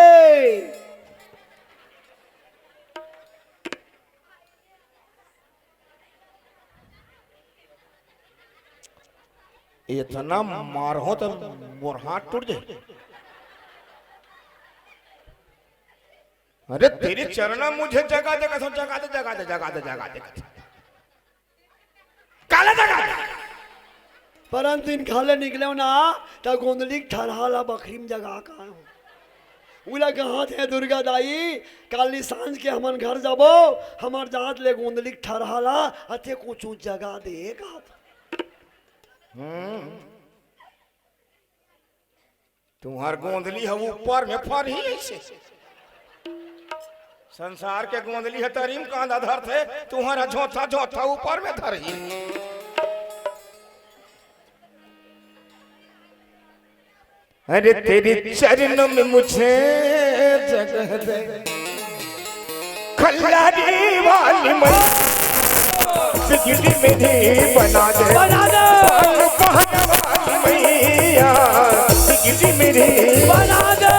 इतना मारहूं त मोर हाथ टूट जाही। अरे तेरी चरणा मुझे जगा दे, कसम जगा दे, जगा दे, जगा दे, जगा दे। काला जगा दे। परन दिन घर ले निकलेंव ना, त गोंदली के ठरहा ला बखरी म जगा के आय हों। उला कहत हे दुर्गा दाई, काली सांझ के हमन घर जाबो, हमर जात ले गोंदली के ठरहा ला अते कुछु जगा दे कहत। हम्म। तुंहर गोंदली ह ऊपर में फरही अइसे। संसार के गोंदली ह तरी म कांदा धरथे, तुंहर ह झोंथा झोंथा ऊपर में धरही। अरे तेरे चरणों में मुझे जगह दे, खल्लारी वाली मैया, बिगड़ी मेरी बना दे। बना दे। पहाड़ वाली मैया, बिगड़ी मेरी बना दे।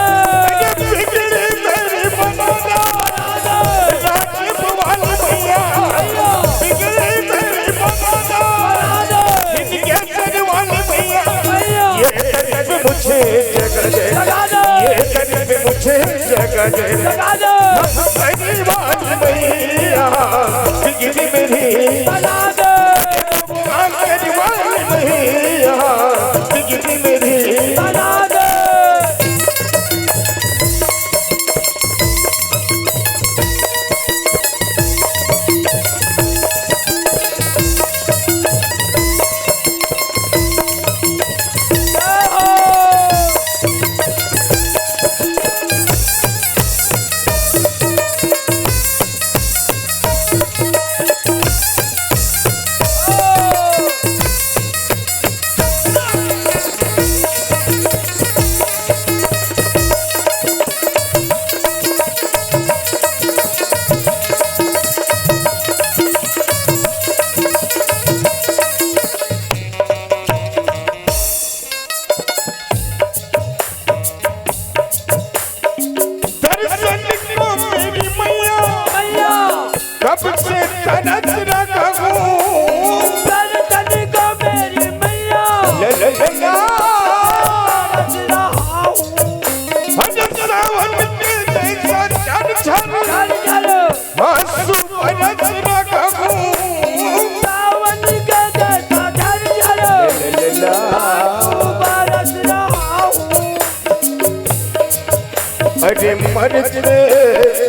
अरे बिगड़ी मेरी बना दे। बना दे। राजीव वाली मैया। मैया। बिगड़ी मेरी बना दे। बना दे। इनके सर वाली मैया। मैया। ये गरीब मुझे जगा दे। जगा दे। ये गरीब मुझे जगा दे। जगा दे। हम गरीब वाली मैया। बिगड़ी मेरी। बना दे। आंगनबाड़ी मैया, बिगड़ी मेरी। बना दे। दर्शन को मेरी मैया, मैया। कब से तरस रहा हूँ। दर्शन को मेरी मैया। ले, ले, ले, ले। तरस रहा हूँ। भजन सावन के जैसा झर झर। झर झर। आंसू बरस रहा हूँ। सावन के जैसा झर झर। ले, ले, ले, ले। आंसू बरस रहा हूँ। अरे मरते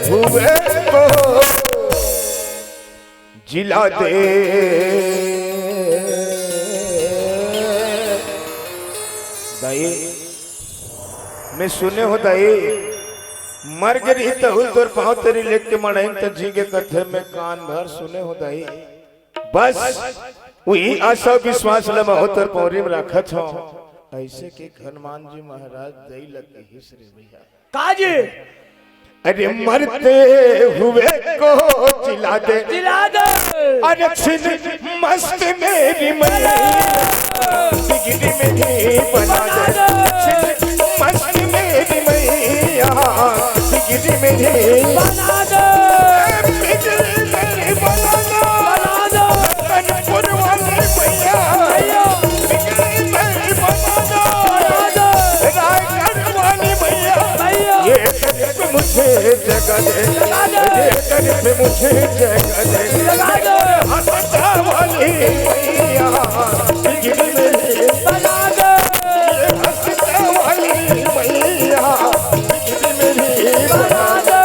हुए को जिला दे। दाई, मैं सुने हो दाई, मर गे रही तहुल तोर पाँव तरी लेके मड़ाइन त जी के कथे में कान भर सुने हो दाई। बस वही आशा विश्वास ल मैं तोर पौरी में रखत हूँ। ऐसे के हनुमान जी महाराज दई लगे हिस रे भैया। काजी। अरे मरते हुए को जिला दे। जिला दे। अरे छिन मस्त मेरी मैया, बिगड़ी मेरी बना दे। छिन मस्त मेरी मैया, बिगड़ी मेरी बना दे। बिगड़ी मेरी बना दे। बना दे। रतनपुर वाली मैया, मैया। बिगड़ी मेरी बना दे। बना दे। रायगढ़ वाली मैया, मैया। ये मुझे जगा दे। जगा दे। ये दर्द मुझे जगा दे। जगा दे। हंसता वाली मैया, बिगड़ी मेरी बना दे। ये हंसता वाली मैया, बिगड़ी मेरी बना दे।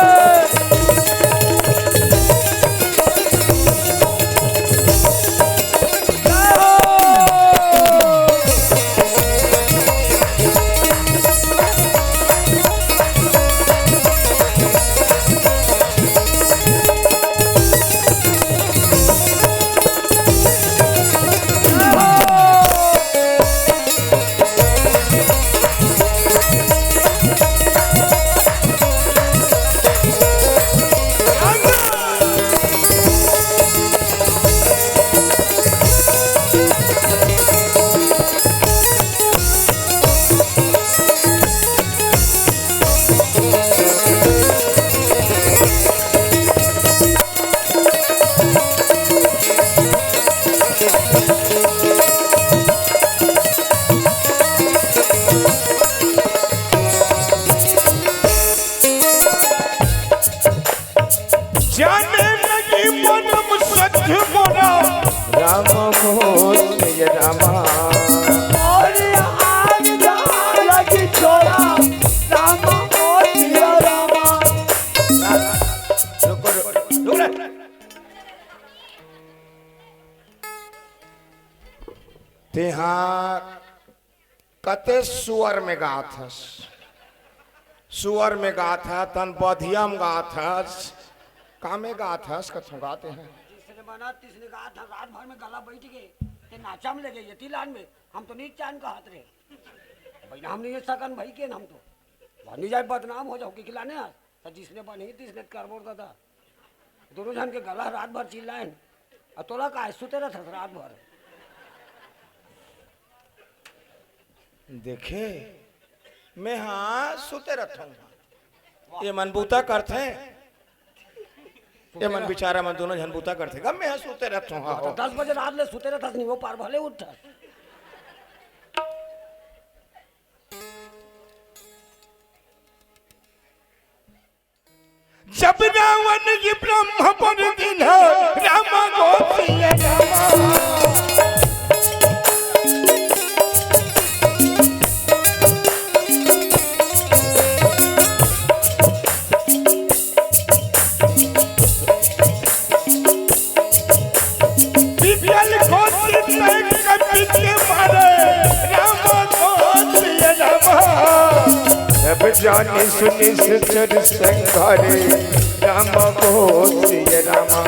जाने लगी मरम सच मोरा। राम मोहन ये रामा। और आग लगी छोरा। राम मोहन ये रामा। रुको, रुको, रुको। तेहा कते सुअर में गात हस, सुअर में गात हस, तन बधिया में गात हस, का में गात हस, कथों गाते हैं। जिसने बना, तिसने गात हस, रात भर में गला बैठ गए, ते नाचा में लगे, ये तिलान में, हम तो नहीं चान कहत रहे। भैया, हम नहीं सकन भाई के, हम तो। वहाँ नहीं जाए, बदनाम हो जाओ, कि खिलाने आज। त जिसने बनही, तिसने करबो दादा। दोनों झन के गला रात भर चिल्लाए। अउ तोला काय सुते रहत हस रात भर? देखे, मैं हाँ सुते रहता हूँ। ये मन बूता करते हैं। ये मन बेचारा मन दोनों झन बूता करते। गम मैं हाँ सुते रहता हूँ। हाँ, तो हो। दस बजे रात ले सुते रहता नहीं, वो पार भले उठ। जब रावण ये ब्रह्म पर दिन राम गोसिया रामा। विफल घोषित कपित मारे राम गोसिया रामा। सब जाने सुने सचर संघारे राम गोसिया रामा।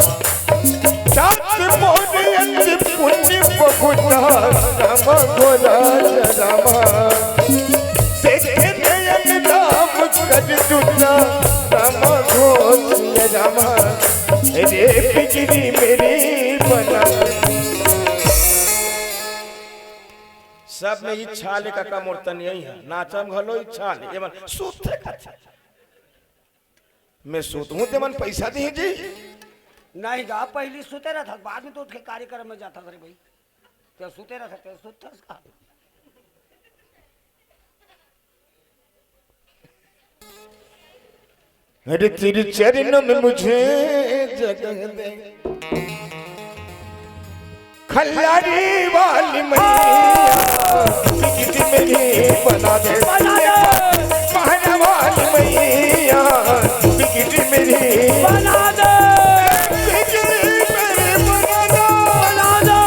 सात मोर अति पुण्य बहुता राम गोरा रामा। देखे नयन राम कर दूता राम गोसिया रामा। रे बिगड़ी मेरी बना। सब में इच्छा ले काका मोर तन यही है, नाचम घलो इच्छा ले, ये मन सुते खाथे। मैं सुत हूँ ते मन पैसा दी जी। नहीं गा, पहली सुते रहता, बाद में तो उठ के कार्यक्रम में जाता था रे भाई। तो सुते रहता, तो सुत था उसका। अरे तेरे चरणों में मुझे जगह दे, खल्लारी वाली मैया, बिगड़ी मेरी बना दे। बना दे। पहाड़ वाली मैया, बिगड़ी मेरी बना दे। बिगड़ी मेरी बना दे। बना दे।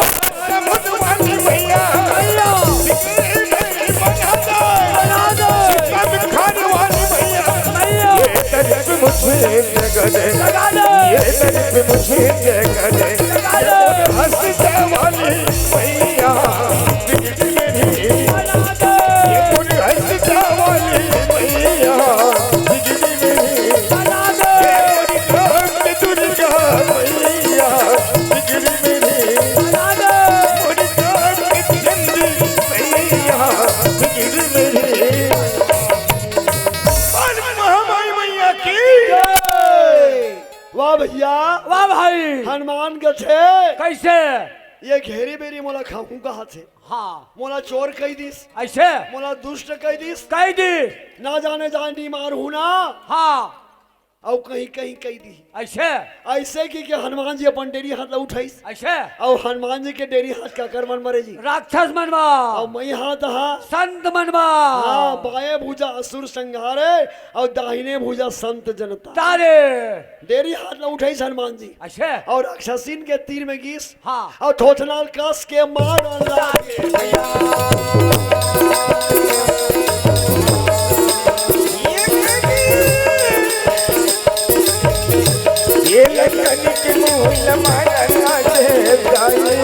समुद्र वाली मैया, मैया। बिगड़ी मेरी बना दे। बना दे। शिक्षा में खाने वाली मैया, मैया। ये दर्द मुझे जगा दे। जगा दे। ये दर्द मुझे जगा दे। जगा दे। हंस दे वाली मैया, बिगड़ी मेरी। बना दे। ये मोर हंस दे वाली मैया, बिगड़ी मेरी। बना दे। ये मोर कांत दुर्गा मैया, बिगड़ी मेरी। बना दे। मोर कांत चंडी मैया, बिगड़ी मेरी। बोल महामाई मैया की। जय। वाह भैया। वाह भाई। हनुमान कथे, कैसे? ये घेरी बेरी मोला खाहूं कहाथे। हाँ। मोला चोर कहि दिस। ऐसे? मोला दुष्ट कहि दिस। कहि दी। ना जाने जान डी मार हूं ना। हाँ। अउ कहीं कहीं कहि दी। ऐसे? ऐसे कि, कि हनुमान जी अपन डेरी हाथ ला उठाइस। ऐसे? अउ हनुमान जी के डेरी हाथ काकर मन मरे जी? राक्षस मन मा। अउ मई हाथ हा? संत मन मा। हाँ, बाएं भुजा असुर संहारे अउ दाहिने भुजा संत जनता। तारे। डेरी हाथ ला उठाइस हनुमान जी। ऐसे? अउ राक्षसिन के तीर में गिस। हाँ। अउ थोथनाल कस के मार डाला। ये लखन के मुंह मारना दे जाए।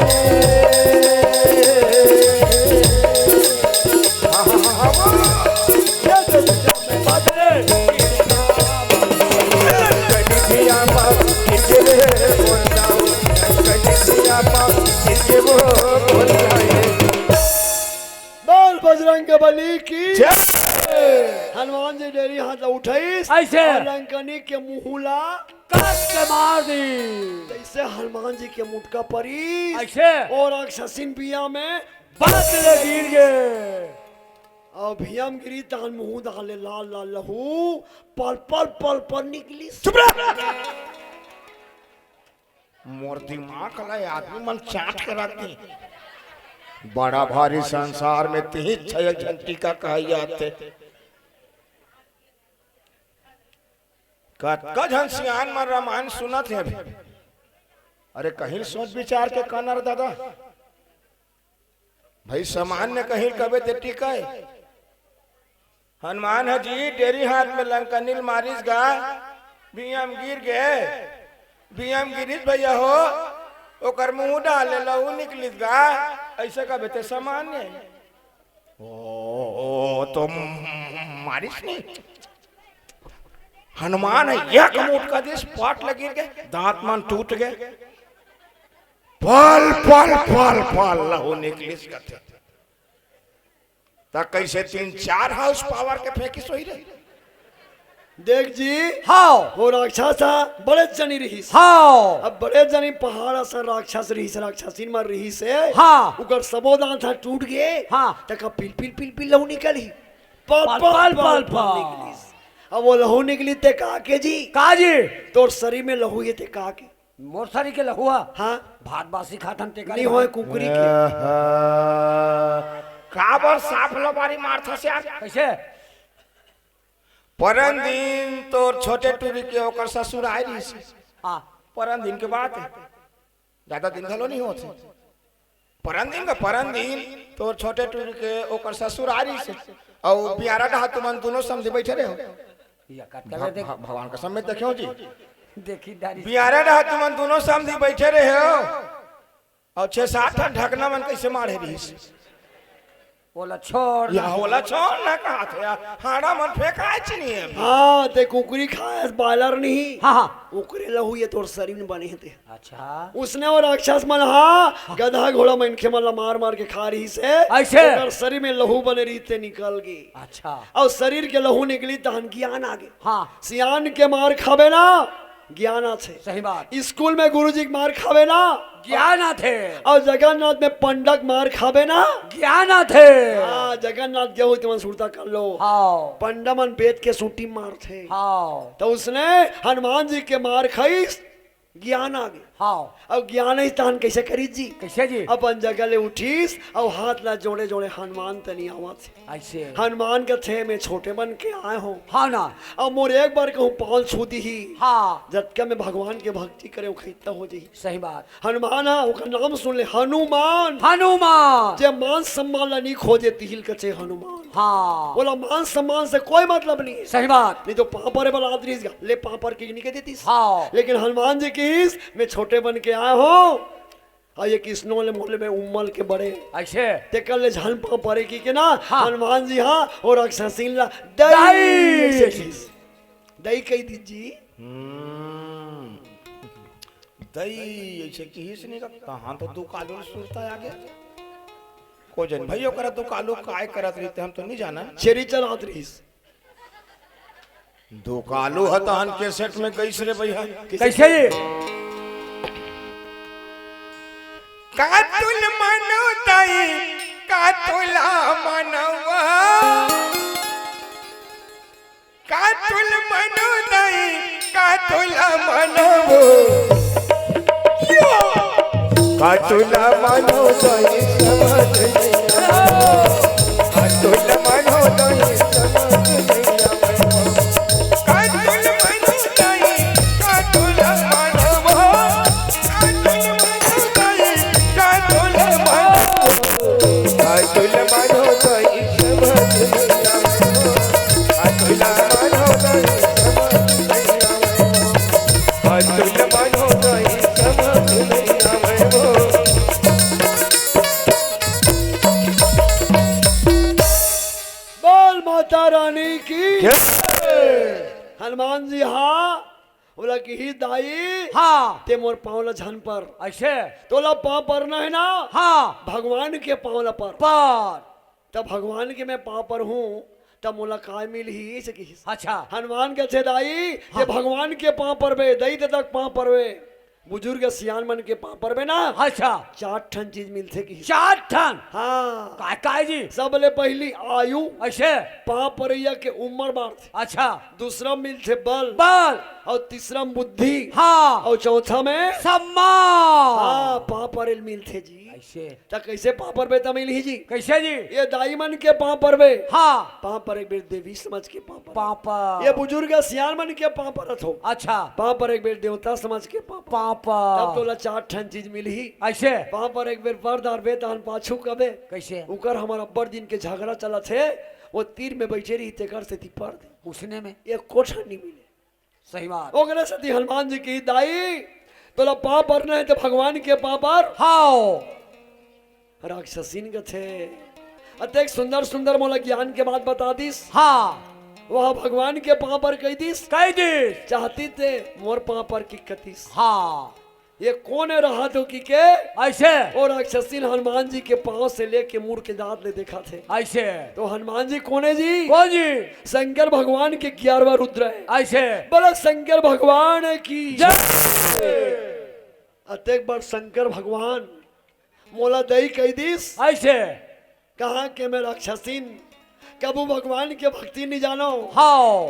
बोल बजरंग बली की जय। हनुमान जी डेरी हाथ ला उठाइस ऐसे। अउ लंकनी के मुंह ला कस के मार दी। जैसे हनुमान जी के मुटका परी ऐसे। अउ राक्षसिन बिया में बात ले गिर गे। अउ भीम गिरी तहन मुंह डाले लाल लाल लहू पल पल पल पल निकली। चुप रह। मोर दिमाग ला आदमी मन चाट के रख दी। बड़ा भारी संसार में तिही छह झन टीका कहाई आथे। कतका झन सियान मन रामायण सुनत हे अभी। अरे कहीं सोच विचार के कनर दादा। भाई सामान्य कहीं कबे ते टीका हे। हनुमान ह जी डेरी हाथ में लंकनी ल मारिस गा, भीम गिर गे, भीम गिरिस भैया हो, ओकर मुंह डाले लहू निकलिस गा, ऐसे कबे ते सामान्य। ओ, तो मारिस नहीं। हनुमान ह एक मुटका दिस, पाट ल गिर गे, दांत मन टूट गे, पल पल पल पल लहू निकलिस कथे। त कइसे तीन चार हाउस पावर के फेंकिस होही रे? देख जी, हाँ। वो राक्षस ह बड़े जनी रहिस। हाँ। अब बड़े जनी पहाड़ असन राक्षस रहिस, राक्षसिन मन रहिस हे। हाँ। उकर सबो दांत ह टूट गे। हाँ। तका पिल पिल पिल पिल लहू निकलही। पल पल पल पल पल। निकलिस। अब वो लहू निकलिस ते का के जी? का जी? तोर शरीर में लहू हे ते का के? मोर शरीर के लहू ह? हाँ। भात बासी खाथन ते का नहीं ले? होय कुकरी के। आहा। काबर सांप लबारी मारथस यार? कइसे? परन दिन तोर छोटे टूरी के ओकर ससुर आय रहिस। हाँ। परन दिन के बात हे, जादा दिन घलो नहीं होत हे। परन दिन का परन दिन तोर छोटे टूरी के ओकर ससुर आय रहिस हे। अउ बियारा डहा तुमन दूनों समधी बइठे रहे हो। या कतका भग-, दे- भग-, भगवान कसम में देखे हो जी। देखी डारी। बियारा डहा तुमन दूनों समधी बइठे रहे हो। अउ छह सात ठन ढकना मन कइसे माढ़े रहिस? ओला छोड़ या ना। ओला छोड़ ना कहत हे यार। हाड़ा मन फेंकाय चिनी हे। हाँ, ते कुकरी खायस, बायलर नहीं। हाँ, हाँ। ओकरे लहू ये तोर शरीर में बने हे ते। अच्छा। उसने वो राक्षस मन हा गधा घोड़ा मनखे मन ला मार मार के खा रहिस हे। अइसे? ओकर शरीर में लहू बने रहिस ते निकल गे। अच्छा। अउ शरीर के लहू निकलिस तहन गियान आ गे। हाँ। सियान के मार खाबे ना, गियान आथे। सही बात। स्कूल में गुरुजी के मार खाबे ना, गियान आथे। अउ जगन्नाथ में पंडा के मार खाबे ना, गियान आथे। हाँ, जगन्नाथ गेहूं तुमन सुरता कर लो। हाँ। पंडा मन बेत के सूटी मारथे। हाँ। त उसने हनुमान जी के मार खाइस, गियान आ गे। हाँ। अउ गियान आइस तहन कइसे करिस जी? कइसे जी? अपन जगह ले उठिस अउ हाथ ला जोड़े जोड़े हनुमान तनी आवत हे। अइसे? हनुमान कथे, मैं छोटे बन के आय हों। हाँ ना। अउ मोर एक बार कहूँ पाँव छू दिही। हाँ। जतका मैं भगवान के भक्ति करे, ओखर इतना हो जाही। सही बात। हनुमान हा, ओकर नाम सुन ले, हनुमान। हनुमान। जे मान सम्मान ला नी खोजे, तिही ल कथे हनुमान। हाँ। ओला मान सम्मान से कोई मतलब नहीं हे। सही बात। नहीं तो पाँव परे वाला आदमी रहिस गा, ले पाँव पर के नहीं कह देतिस। हाँ। लेकिन हनुमान जी कहिस, मैं छोटे बन के आय हों, अउ ये किसनो ले मोले में उम्मल के बड़े। अइसे? तेकर ले झन पाँव परे कहिके ना, हाँ। हनुमान जी हा, ओ राक्षसिन ला दई दई। अइसे कहिस। दई कहि दिस जी। हम्म। दई अइसे कहिस नहीं का, तहां तो दुकालू सुरता आ गे। को जन भई ओकरा दुकालू काय करत रहिस ते हम तो नहीं जानन। छेरी चरात रहिस। दुकालू ह तहन कैसेट में गइस रे भैया। कइसे? कातुल मनो दाई, कातुला मनवा। कातुल मनो दाई, कातुला मनवो। यो। कातुला मनो दाई समझ नहीं आवे। कातुला मनो दाई समझ नहीं आवे। कातुला मनो दाई, कातुला मनवो। कातुला मनो दाई, कातुला मनवो। कातुला मनो दाई समझ नहीं आवे। कातुला मनो दाई समझ नहीं आवे। कातुला मनो दाई समझ नहीं आवे वो। बोल माता रानी की। जय। हनुमान जी हा, ओला किहिस दाई, हाँ। ते मोर पाँव ला झन पर। अइसे? तोला पाँव परना हे ना? हाँ। भगवान के पाँव ला पर। पर। तब भगवान के मैं पाँव परहूं, तब मोला काय मिलही, अइसे किहिस। अच्छा। हनुमान कथे दाई, हाँ। जे भगवान के पाँव परबे, दई ददा के पाँव परबे, बुजुर्ग सियान मन के पाँव परबे ना, अच्छा। चार ठन चीज मिलथे किहिस। चार ठन? हाँ। काय, काय जी? सबले पहिली आयु। अइसे? पाँव परइया के उम्र बाढ़थे। अच्छा। दूसरा मिलथे बल। बल। अउ तीसरा में बुद्धि। हाँ। अउ चौथा में? सम्मान। हाँ, पाँव परे ल मिलथे जी। अइसे? त कइसे पाँव परबे त मिलही जी? कइसे जी? ये दाई मन के पाँव परबे। हाँ। पाँव पर एक बेर देवी समझ के पाँव पर। पाँव पर। ये बुजुर्ग सियान मन के पाँव परत हो। अच्छा। पाँव पर एक बेर देवता समझ के पाँव पर। पाँव पर। तब तोला चार ठन चीज मिलही। अइसे? पाँव पर एक बेर पर डारबे तहन पाछू कबे। कइसे? उकर हमर अब्बड़ दिन के झगड़ा चलत हे, वो तीर में बइठे रही तेकर सेती पर दे। उसने में? एको ठन नहीं मिले। सही बात। ओकरे सेती हनुमान जी किहिस दाई, तोला पाँव परना हे त भगवान के पाँव पर। हाव। राक्षसिन कथे, अतेक सुंदर सुंदर मोला ज्ञान के बात बता दिस। हाँ। वह भगवान के पाँव पर कहि दिस। कहि दिस। चाहती ते मोर पाँव पर कि कतिस। हाँ। ये कोन हे रहत हो कि के? ऐसे। और राक्षसीन हनुमान जी के पांव से लेके मुड़ के जात ले देखत हे। ऐसे। तो हनुमान जी कोन हे जी? कोन जी? शंकर भगवान के ग्यारहवाँ रुद्र हे। ऐसे। बोला शंकर भगवान की जय। अतेक बार शंकर भगवान मोला दई कहि दिस। ऐसे। कहाँ के मैं राक्षसीन, कभू भगवान के भक्ति नहीं जानो। हाँ।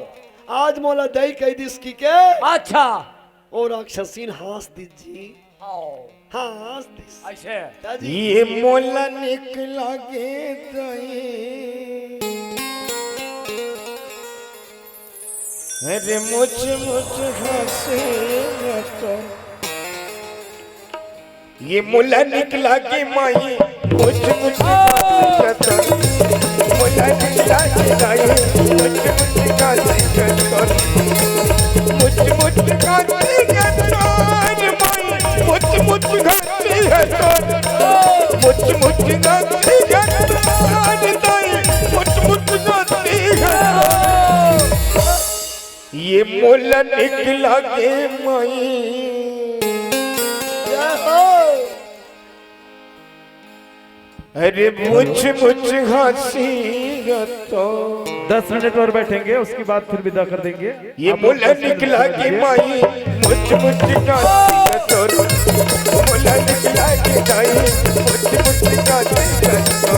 आज मोला दई कहि दिस कि के? अच्छा। ओ राक्षसीन हाँस दिस जी। हाँ। हाँ, हाँस दिस। ऐसे। दादी। ये मोला निक लागे दई। अरे मुच मुच हाँसे तो। ये मोला निक लागे माई, मुच मुच हाँसे तो। मोला निक लागे माई, मुच मुच हाँसे तो। मुच मुच हाँसे तो, माई, मुच मुच हाँसे तो। मुच मुच हाँसे तो, माई, मुच मुच हाँसे तो। ये मोला निक लागे माई। जय हो। अरे मुच मुच हाँसे तो। दस मिनट और बैठेंगे, उसके बाद फिर विदा कर देंगे। ये आप लोग मोला दस मिनट निक लागे बैठिए। माई, मुच मुच हाँसे तो। मोला निक लागे माई, मुच मुच हाँसे तो।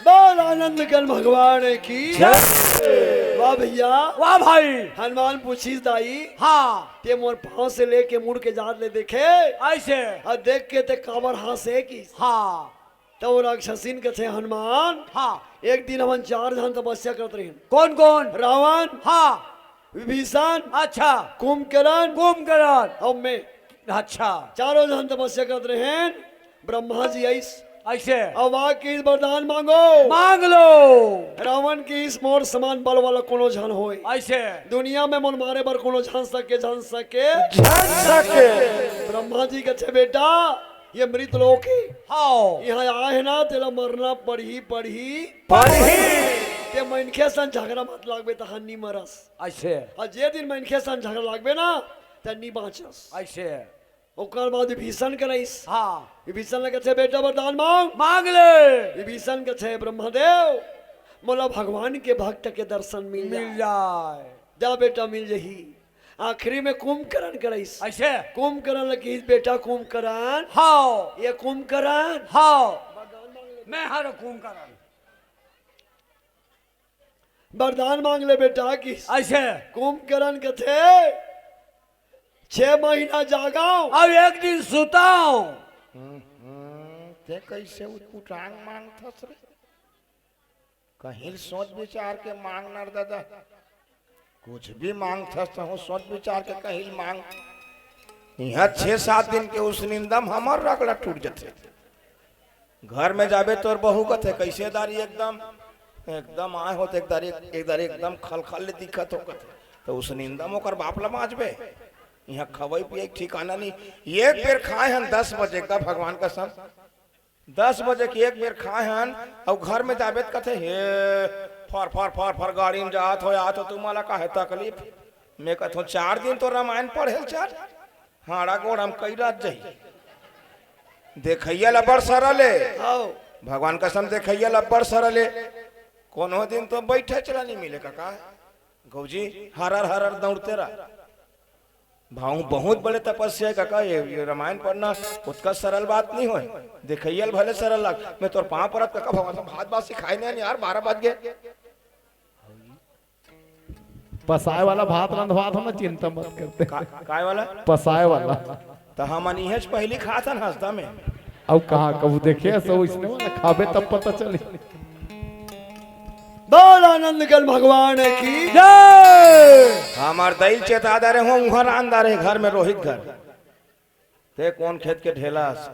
बोल आनंद गण भगवान की जय। वाह भैया। वाह भाई। हनुमान पूछिस दाई। हाँ। ते मोर पाँव से लेके मुड़ के जात ले देखे। ऐसे। अउ देख के ते काबर हाँसे कि। हाँ। तब राक्षसीन कथे हनुमान। हाँ। एक दिन हमन चार झन तपस्या करत रहेन। कोन कोन? रावण। हाँ। विभीषण। अच्छा। कुंभकर्ण। कुंभकर्ण। अउ मैं। अच्छा। चारों झन तपस्या करत रहेन। ब्रह्मा जी आइस। ऐसे। अउ आ किहिस वरदान मांगो। मांग लो। रावण किहिस मोर समान बल वाला कोनो झन होय। ऐसे। दुनिया में मोला मारे बर कोनो झन सके, झन सके। झन सके। ब्रह्मा जी कथे बेटा, ये मृत लोक हे। हाँ। इहाँ आए हे ना, तेला मरना पड़ही, पड़ही। पड़ही। ते मनखे सन झगड़ा मत लागबे, तहाँ नी मरस। ऐसे। अउ जे दिन मनखे सन झगड़ा लागबे ना, ते नी बाँचस। ऐसे। ओकर बाद विभीषण करा आइस। हाँ। विभीषण ले कथे, "बेटा वरदान मांग।" मांग ले। विभीषण कथे, "ब्रह्मदेव, मोला भगवान के भक्त के दर्शन मिल जाए।" मिल जाए। जा बेटा, मिल जही। आखिरी में कुंभकर्ण करा आइस। ऐसे? कुंभकर्ण ले किहिस, "बेटा कुंभकर्ण।" हाँ। ये कुंभकर्ण। हाँ। मैं हर कुंभकर्ण। वरदान मांग ले बेटा किहिस। ऐसे? कुंभकर्ण कथे, "छह महीना जागव। अब एक दिन सुतव।" हम्म, हम्म, ते कैसे उटपुटांग मांगथस रे? कहीं सोच विचार के मांग न रे दादा। कुछ भी मांगथस तहूँ सोच विचार के कहीं मांग। इहाँ छह सात दिन के उसनिंदा म हमर रगड़ा टूट जथे। घर में जाबे तोर बहू कथे, "कैसे दारी एकदम, एकदम आए हो त एक दारी, एक दारी एकदम खलखल ले दिखत हो," कथे। त उसनिंदा म ओकर बाप ला बाँचबे। इहाँ खवई पियई के ठिकाना नहीं। एक बेर खाए हन दस बजे का, भगवान कसम, दस बजे के एक बेर खाए हन, अउ घर में जाबे त कथे, "हे, फर, फर, फर, फर, गाड़ी में जात हो, आत हो, तुम्हारा का है तकलीफ?" मैं कथों, "चार दिन तो रामायण पढ़े ल चल, हाड़ा गोड़ हम कई रात जाही।" देखइया ल अब्बड़ सरल हे। हव। भगवान कसम, देखइया ल अब्बड़ सरल हे। कोनो दिन तो बैठे चला नहीं मिले, कका। गौजी हरर हरर दौड़ते रह। भाऊ बहुत बड़े तपस्या हे कका, ये, ये रामायण पढ़ना उतका सरल बात नहीं होय। देखइया ल भले सरल लाग, मैं तोर पाँव परत कका, भगवान से भात बात सिखाए नहीं यार, बारह बज गए। पसाए वाला भात रंधवात हो ना, चिंता मत करते। का-, काय वाला? पसाए वाला। त हमन इहेच पहिली खात हन हंसदा में। अउ कहाँ कभू देखे हस इसने वाला? खाबे तब पता चली। बोल आनंद गण भगवान की जय। हमार दई ल चेता डारे हो, उहाँ रांध डारे घर में, रोहित घर। ते कोन खेत के ढेला अस?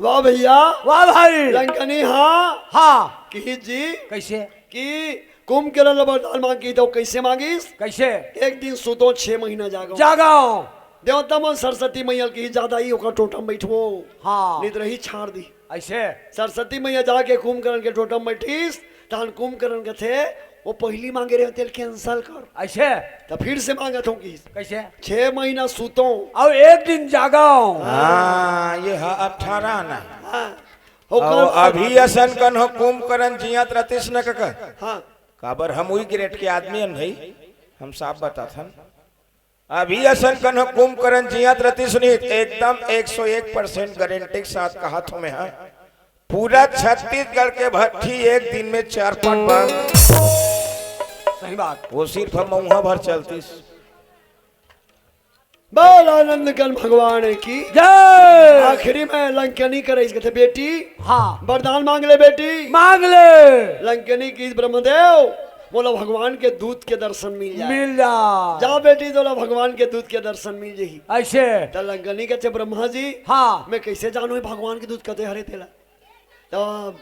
वाह भैया। वाह भाई। लंकनी हाँ। हाँ। किहिस जी। कैसे? कि कुंभकर्ण ल वरदान मांगिस, त कइसे मांगिस? कइसे? एक दिन सुतो, छह महीना जागो। जागो। देवता मन सरस्वती मैया ल किहिस, जादा ही ओकर टोटम बइठो। हाँ। नइ त रही छाड़ दिही। अइसे? सरस्वती मैया जाके कुंभकर्ण के टोटम बइठिस, तहन कुंभकर्ण कथे, "वो पहिली मांगे रहेंव, तेला cancel कर।" अइसे? त फिर से मांगत हंव किहिस। कइसे? छह महीना सुतो। अउ एक दिन जागो। हाँ, ये ह अठारह ना। हाँ। अउ ओकर अभी असन कन हो कुंभकर्ण जियत रतिस न कका। हाँ। काबर हम उही grade के आदमी हन भई, हम साफ बताथन। अभी असन कन हो कुंभकर्ण जियत रतिस नहीं, एकदम एक सौ एक percent guarantee के साथ कहत हंव मैं, हाँ। पूरा छत्तीसगढ़ के भट्ठी एक दिन में चार पांच बार। सही बात। वो सिर्फ हम मऊहा भर चलतिस। बोल आनंद कंद भगवान की जय। आखिरी में लंकनी करे इसके थे, "बेटी, हाँ। वरदान मांग ले बेटी।" मांग ले। लंकनी किहिस, "ब्रह्मदेव, मोला भगवान के दूत के दर्शन मिल जाए।" मिल जा। जा बेटी, तोला भगवान के दूत के दर्शन मिल जाही। अइसे? त लंकनी कथे, "ब्रह्मा जी, हाँ। मैं कइसे जानहूं भगवान के दूत कते हरे तेला?" त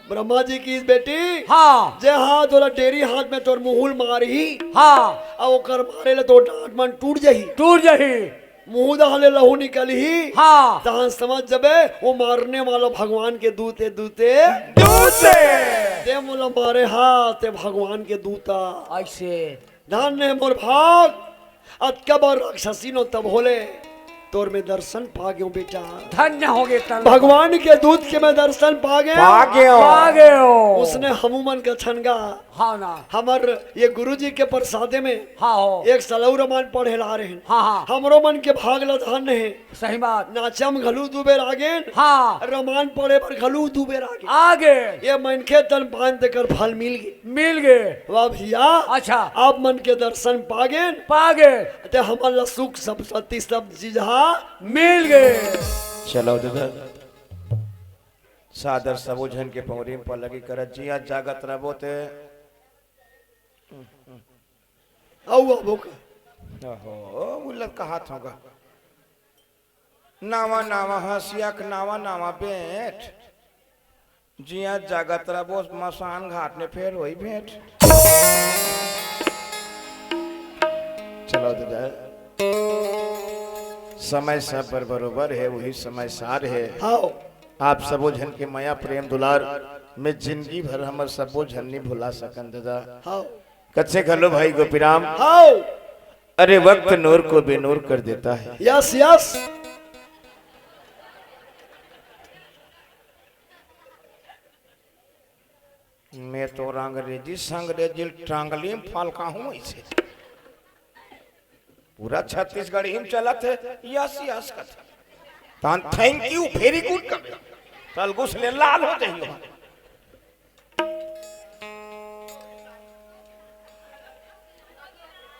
ब्रह्मा जी किहिस, "बेटी, हाँ। जे हाथ वाला डेरी हाथ में तोर मुंह ल मारही, हाँ। अउ ओकर मारे ले तोर दांत मन टूट जाही। टूट जाही। मुंह डहर ले लहू निकलही, हाँ। तहन समझ जबे, वो मारने वाला भगवान के दूत ए, दूत ए।" दूत ए। ते मोला मारे हा, ते भगवान के दूत आ। अइसे। धन्य हे मोर भाग, अतका बार राक्षसी नोहंव तभो ले तोर मैं दर्शन पा गेंव बेटा। धन्य होगे तन। भगवान के दूत के मैं दर्शन पा गेंव। पा गेंव। पा गेंव। उसने हमू मन कथन गा। हाँ ना। हमर ये गुरुजी के प्रसादे में हाँ हो। एक सलऊ रमान पढ़े ला रहे हैं। हाँ, हाँ। हमरो मन के भाग ल धन्य हे। सही बात। नाचा म घलू दू बेर आगेन। हाँ। रमान पढ़े बर घलू दू बेर आगे। आगे। ये मनखे तन पान तेकर फल मिल गे। मिल गे। वाह भैया। अच्छा। आप मन के दर्शन पागेन। पागे। ते हमन ला सुख संपत्ति सब चीज हा मिल गे। चलो दादा, सादर सबो झन के पौरी म पलगी करत जिया जागत रबो ते। अउ अबो का। ओहो, उलत कहात होगा। नावा नावा हंसिया के नावा नावा बेंट। जिया जागत रबो मसान घाट में फेर होई भेंट। चलो दादा, समय सब बर बरोबर हे, वही समय सार हे। हाव। आप सबो झन के मया प्रेम दुलार में जिंदगी भर हमर सबो झन नी भुला सकन दादा। हाव। कच्चे घलो भाई गोपीराम। हाव। अरे वक्त नूर को बेनूर कर देता है। Yes, yes. मैं तो अंग्रेजी संग्रेजी टांगली में फलका हूँ ऐसे। पूरा छत्तीसगढ़ी में चलत हे, यस, यस कथे। तान thank you, very good कबे। तलगुस ले लाल हो जाइयो।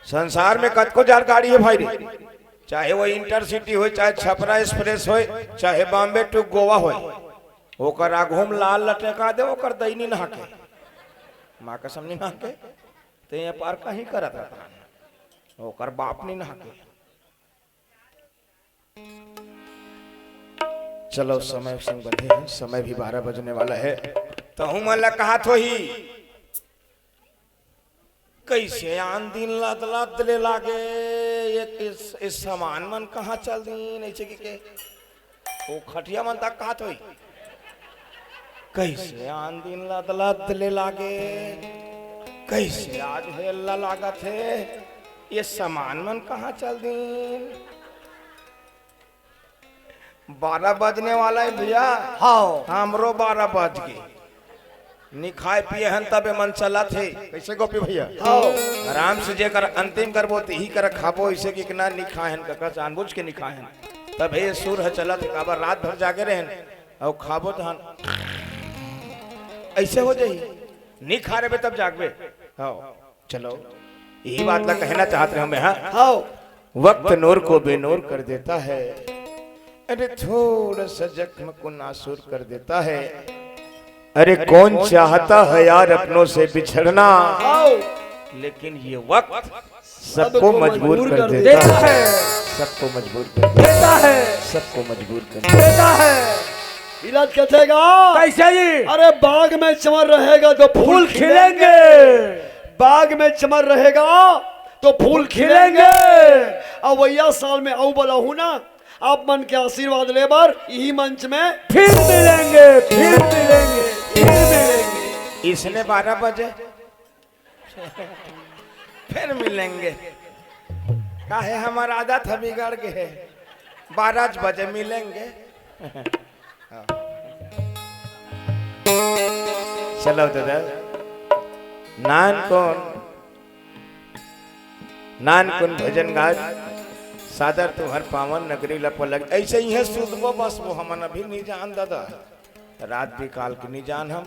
संसार में कतको जार गाड़ी हे भाई रे, चाहे वो Intercity होय, चाहे छपरा Express होय, चाहे Bombay to Goa होय, ओकर आघू म लाल लटका दे, ओकर दई नी नहाके, माँ कसम नी नहाके, ते ये पार कहीं करत रहता, ओकर बाप नी नहाके। चलो, समय संग बंधे हैं, समय भी बारह बजने वाला है। तहु मन ला कहात होही, कैसे आन दिन लद लद ले लागे, ये किस, इस सामान मन कहाँ चल दिन, ऐसे कि के, वो खटिया मन तक कहात होही। कैसे आन दिन लद लद ले लागे, कैसे आज हेल्ला लागत हे, ये सामान मन कहाँ चल दिन। बारह बजने वाला हे भैया। हाँ। हमरो बारह बज गे। नी खाए पिए हन तबे मन चलत हे। कैसे गोपी भैया? हाँ। आराम से जेकर अंतिम करबो तेही कर खाबो, इसे कि ना नी खाए हन कका, जानबूझ के नी खाए हन। तब हे सुर ह चलत हे, काबर रात भर जागे रहेन, अउ खाबो तहन ऐसे हो जाही, नी खा रेबे तब जागबे। हाँ। चलो, यही बात ला कहना चाहत रहे मैं, हाँ? हाँ। वक्त नूर को बेनूर कर देता है, अरे थोड़ा सा जख्म को नासूर कर देता है। अरे कौन चाहता है यार अपनों से बिछड़ना, हाँ। लेकिन ये वक्त सबको मजबूर कर देता है। सबको मजबूर कर देता है। सबको मजबूर कर देता है। इलाज कैसे गा? कैसे जी? अरे बाग में चमन रहेगा तो फूल फूल खिलेंगे। खिलेंगे। बाग में चमर रहेगा तो फूल खिलेंगे। अवइया साल में अउ बलाहूं ना, आप मन के आशीर्वाद ले बर इही मंच में फिर मिलेंगे, फिर मिलेंगे, फिर मिलेंगे। इसने बारह बजे फिर मिलेंगे। काहे हमर आदत ह बिगड़ गे हे, बारह बजे मिलेंगे। चलो दादा, नानकुन, नानकुन भजन गाज, सादर तुंहर पावन नगरी ला पलग। अइसे ही है सुतबो बसबो, हमन अभी नी जान दादा, रात बिकाल के नी जान हम,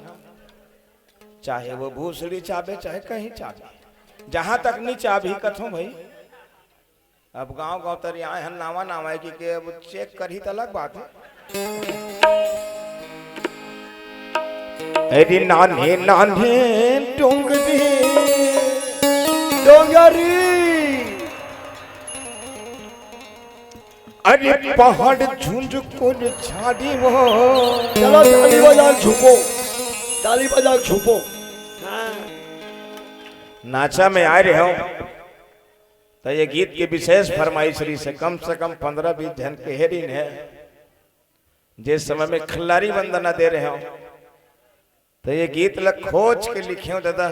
चाहे वो भूसड़ी चाबे, चाहे कहीं चाबे, जहां तक नी चाबही कथों भई। अब गांव गांव तरी आए हन, नावा नावा है कि के अब चेक करही त अलग बात है। अरे नान्हे नान्हे डोंगरी, डोंगरी, अरे पहाड़ झुंझुकुर झाड़ी वो। चलो ताली बजा झूमो, ताली बजा झूमो। हाँ। नाचा में आए रहे हो, त ये गीत के विशेष फरमाइश रहिस हे, कम से कम पन्द्रह बीस झन के हेरिन हे, जे समय में खिल्लारी वंदना दे रहे हो, त ये गीत ल खोज के लिखे हो दादा,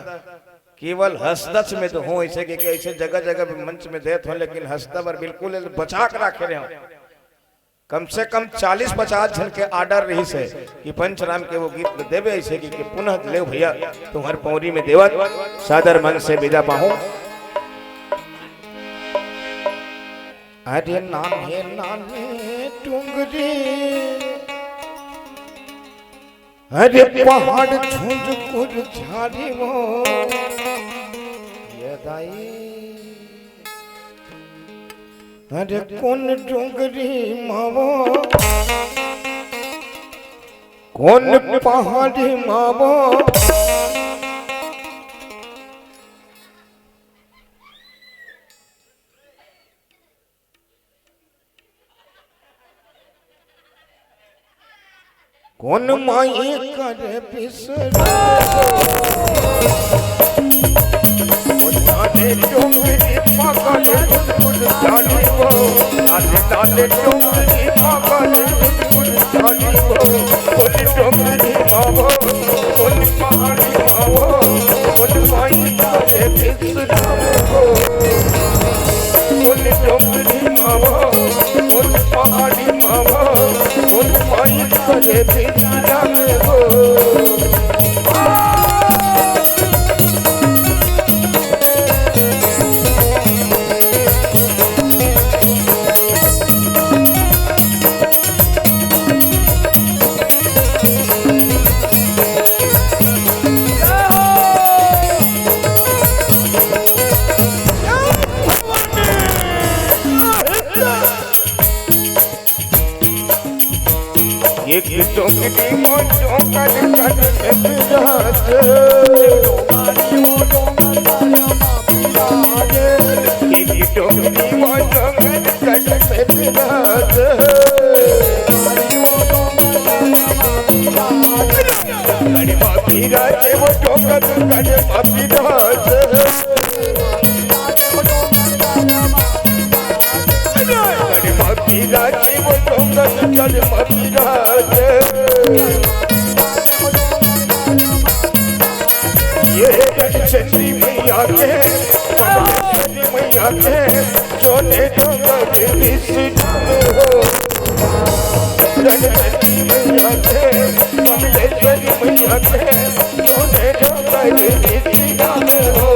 केवल हंसदच में तो हो, ऐसे के, के ऐसे जगह जगह भी मंच में देत हो, लेकिन हंसदा बर बिल्कुल बचा के राखे रहे हो। कम से कम चालीस पचास झन के order रहिस हे कि पंचराम के वो गीत ल देबे, ऐसे कि, कि पुनः लेव भैया, तुम्हर पौरी में देवत सादर मन से विदा पाहूं। अरे नान्हे नान्हे डोंगरी, अरे पहाड़ झुंझुकुर झाड़ी वो, ये दाई। अरे कोन डोंगरी मावो, कोन पहाड़ी मावो, कोन माई करे बिसरा। ओ नाने डोंगरी पागल गुनगुन झाड़ी वो, नाने नाने डोंगरी पागल गुनगुन झाड़ी वो, कोन डोंगरी मावो, कोन पहाड़ी मावो, कोन माई करे बिसरा। कोन डोंगरी मावो, कोन पहाड़ी मावो, कोन माई करे बिसरा हो। एक टोकरी मो टोकर कर में विराज। एक टोकरी मो टोकर कर में विराज। गढ़ मा विराजे वो टोकर गढ़ मा विराज। गढ़ मा विराजे वो टोकर गढ़ मा विराज। ये गढ़चंडी मैया के, पद्मेश्वरी मैया के, सोने डोंगर विश्राम हो। गणपति मैया के, कमलेश्वरी मैया के, सोने डोंगर विश्राम हो।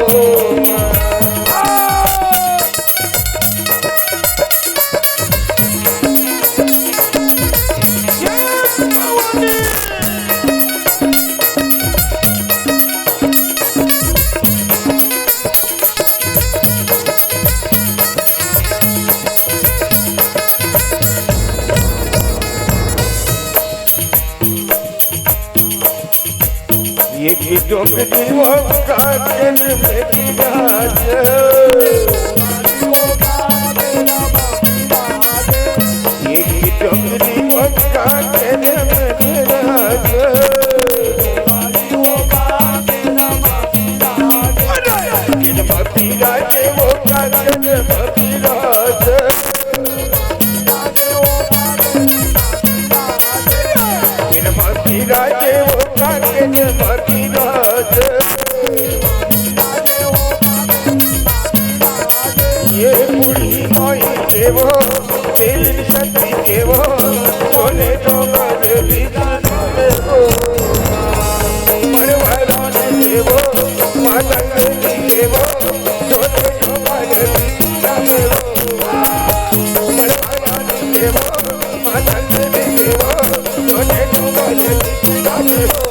ये की टोकरी वो काकन में विराज। ये की टोकरी वो काकन में विराज। वो, तेल शक्ति के वो, सोने डोंगर बीच में वो, बड़वारा ने वो, माता के वो, सोने डोंगर बीच में वो, बड़वारा ने वो, माता के वो, सोने डोंगर बीच में वो।